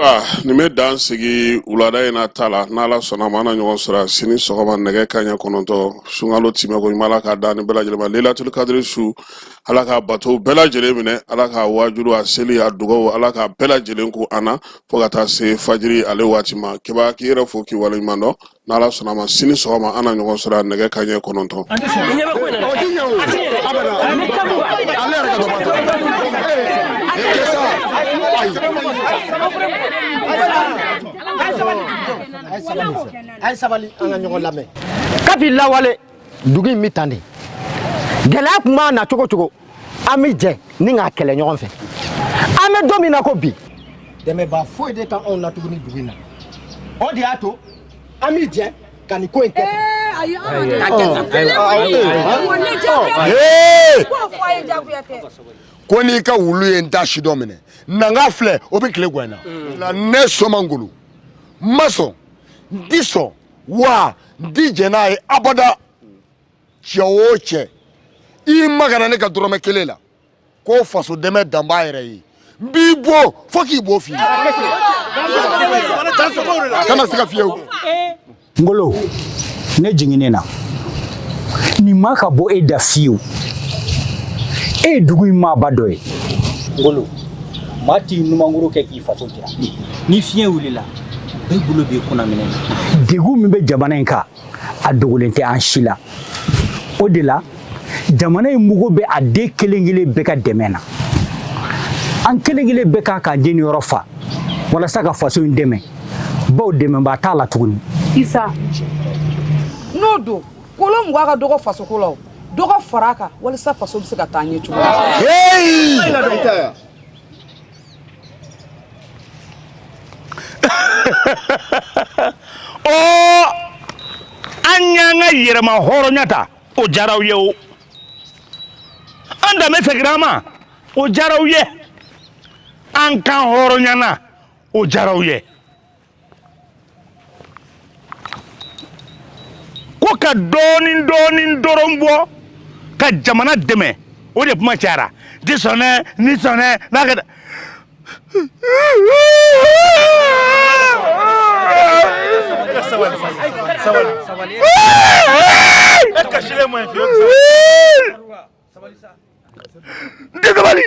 Ah, nin bɛ dan sigi wulada in na ta la. N'Ala sɔnna ma, an na ɲɔgɔn sɔrɔ sini sɔgɔma nɛgɛ kanɲɛ 9. Sunkalo timɛ ko ɲuman, Ala k'a da ni bɛɛ lajɛlen ma. Lelatul kadiri su, Ala k'a bato bɛɛ lajɛlen minɛ. Ala k'a wajulu, a seli, a dugaw, Ala k'a bɛɛ lajɛlen ko an na fo ka taa se fajiri ale waati ma. Keba, k'i yɛrɛ fo k'i waleɲuman dɔn. N'Ala sɔnna ma, sini sɔgɔma an na ɲɔgɔn sɔrɔ nɛgɛ kanɲɛ 9. A ye sabali, an ka ɲɔgɔn lamɛn. Kabi lawale, dugu in bɛ tan de. Gɛlɛya tun b'a na cogo cogo, an bɛ jɛ ni k'a kɛlɛ ɲɔgɔn fɛ. An bɛ don min na ko bi, dɛmɛbaa foyi de t'anw na tuguni dugu in na. O de y'a to an bɛ jɛ ka nin ko in kɛ. Ayi, ko n'i ka wulu ye n ta si dɔ minɛ, nanga filɛ, o bɛ tile gɛn na. Ne Soma Ngolo n ma sɔn, n ti sɔn wa n ti jɛn n'a ye abada. Cɛ o cɛ, i magara ne ka dɔrɔmɛ kelen la ko faso dɛmɛ dan b'a yɛrɛ ye, n b'i bon fo k'i bo f'i ye, kana siga fiyewu. Ngolo, ne jiginnen na nin ma ka bɔ e da fiyewu. E ye dugu in maaba dɔ ye. Ngolo, maa t'i numankuru kɛ k'i faso jira. Ni fiɲɛ wulila, bɛɛ bolo b'i kunna minɛ na. Degun min bɛ jamana in kan, a dogolen tɛ an si la. O de la jamana in mago bɛ a den kelen kelen bɛɛ ka dɛmɛ na. An kelen kelen bɛɛ kan k'an jeniyɔrɔ fa walasa ka faso in dɛmɛ, bawo dɛmɛbaa t'a la tuguni. Isa, n'o don kolo 20 ka dɔgɔ fasoko la, o dɔ ka fara a kan walisa faso bɛ se ka taa ɲɛ cogo min. Ɔ, an y'an ka yɛrɛma hɔrɔnya ta, o diyara aw ye. O an danbe seginna an ma, o diyara aw ye. An kan hɔrɔnyana, o diyara aw ye. Ko ka dɔɔnin dɔɔnin dɔrɔn bɔ ka jamana dɛmɛ, o de kuma cayara. Di sɔnɛ ni sɔnɛ n'a kɛ. N tɛ sabali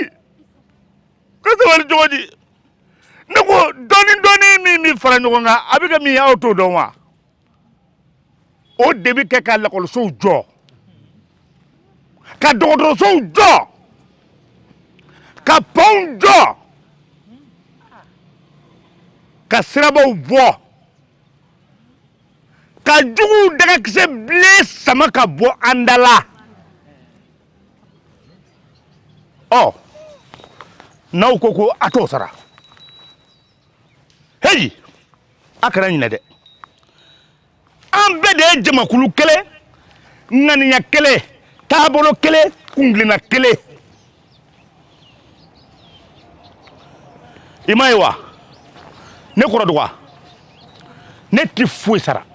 ka sabali cogo di? Ne ko dɔɔnin dɔɔnin min bɛ fara ɲɔgɔn kan, a bɛ kɛ min ye, aw t'o dɔn wa? O de bɛ kɛ ka lakɔlisow jɔ, ka dɔgɔtɔrɔsow jɔ, ka pɔnw jɔ, ka sirabaw bɔ, ka juguw dagakisɛ bilen sama ka bɔ an da la. Ɔ, n'aw ko ko a t'o sara, heyi, a kana ɲinɛ dɛ, an bɛɛ de ye jamakulu kelen, ŋaniya kelen, taabolo kelen, kuntilenna kelen. I m'a ye wa, ne kɔrɔ dɔgɔ, ne ti foyi sara.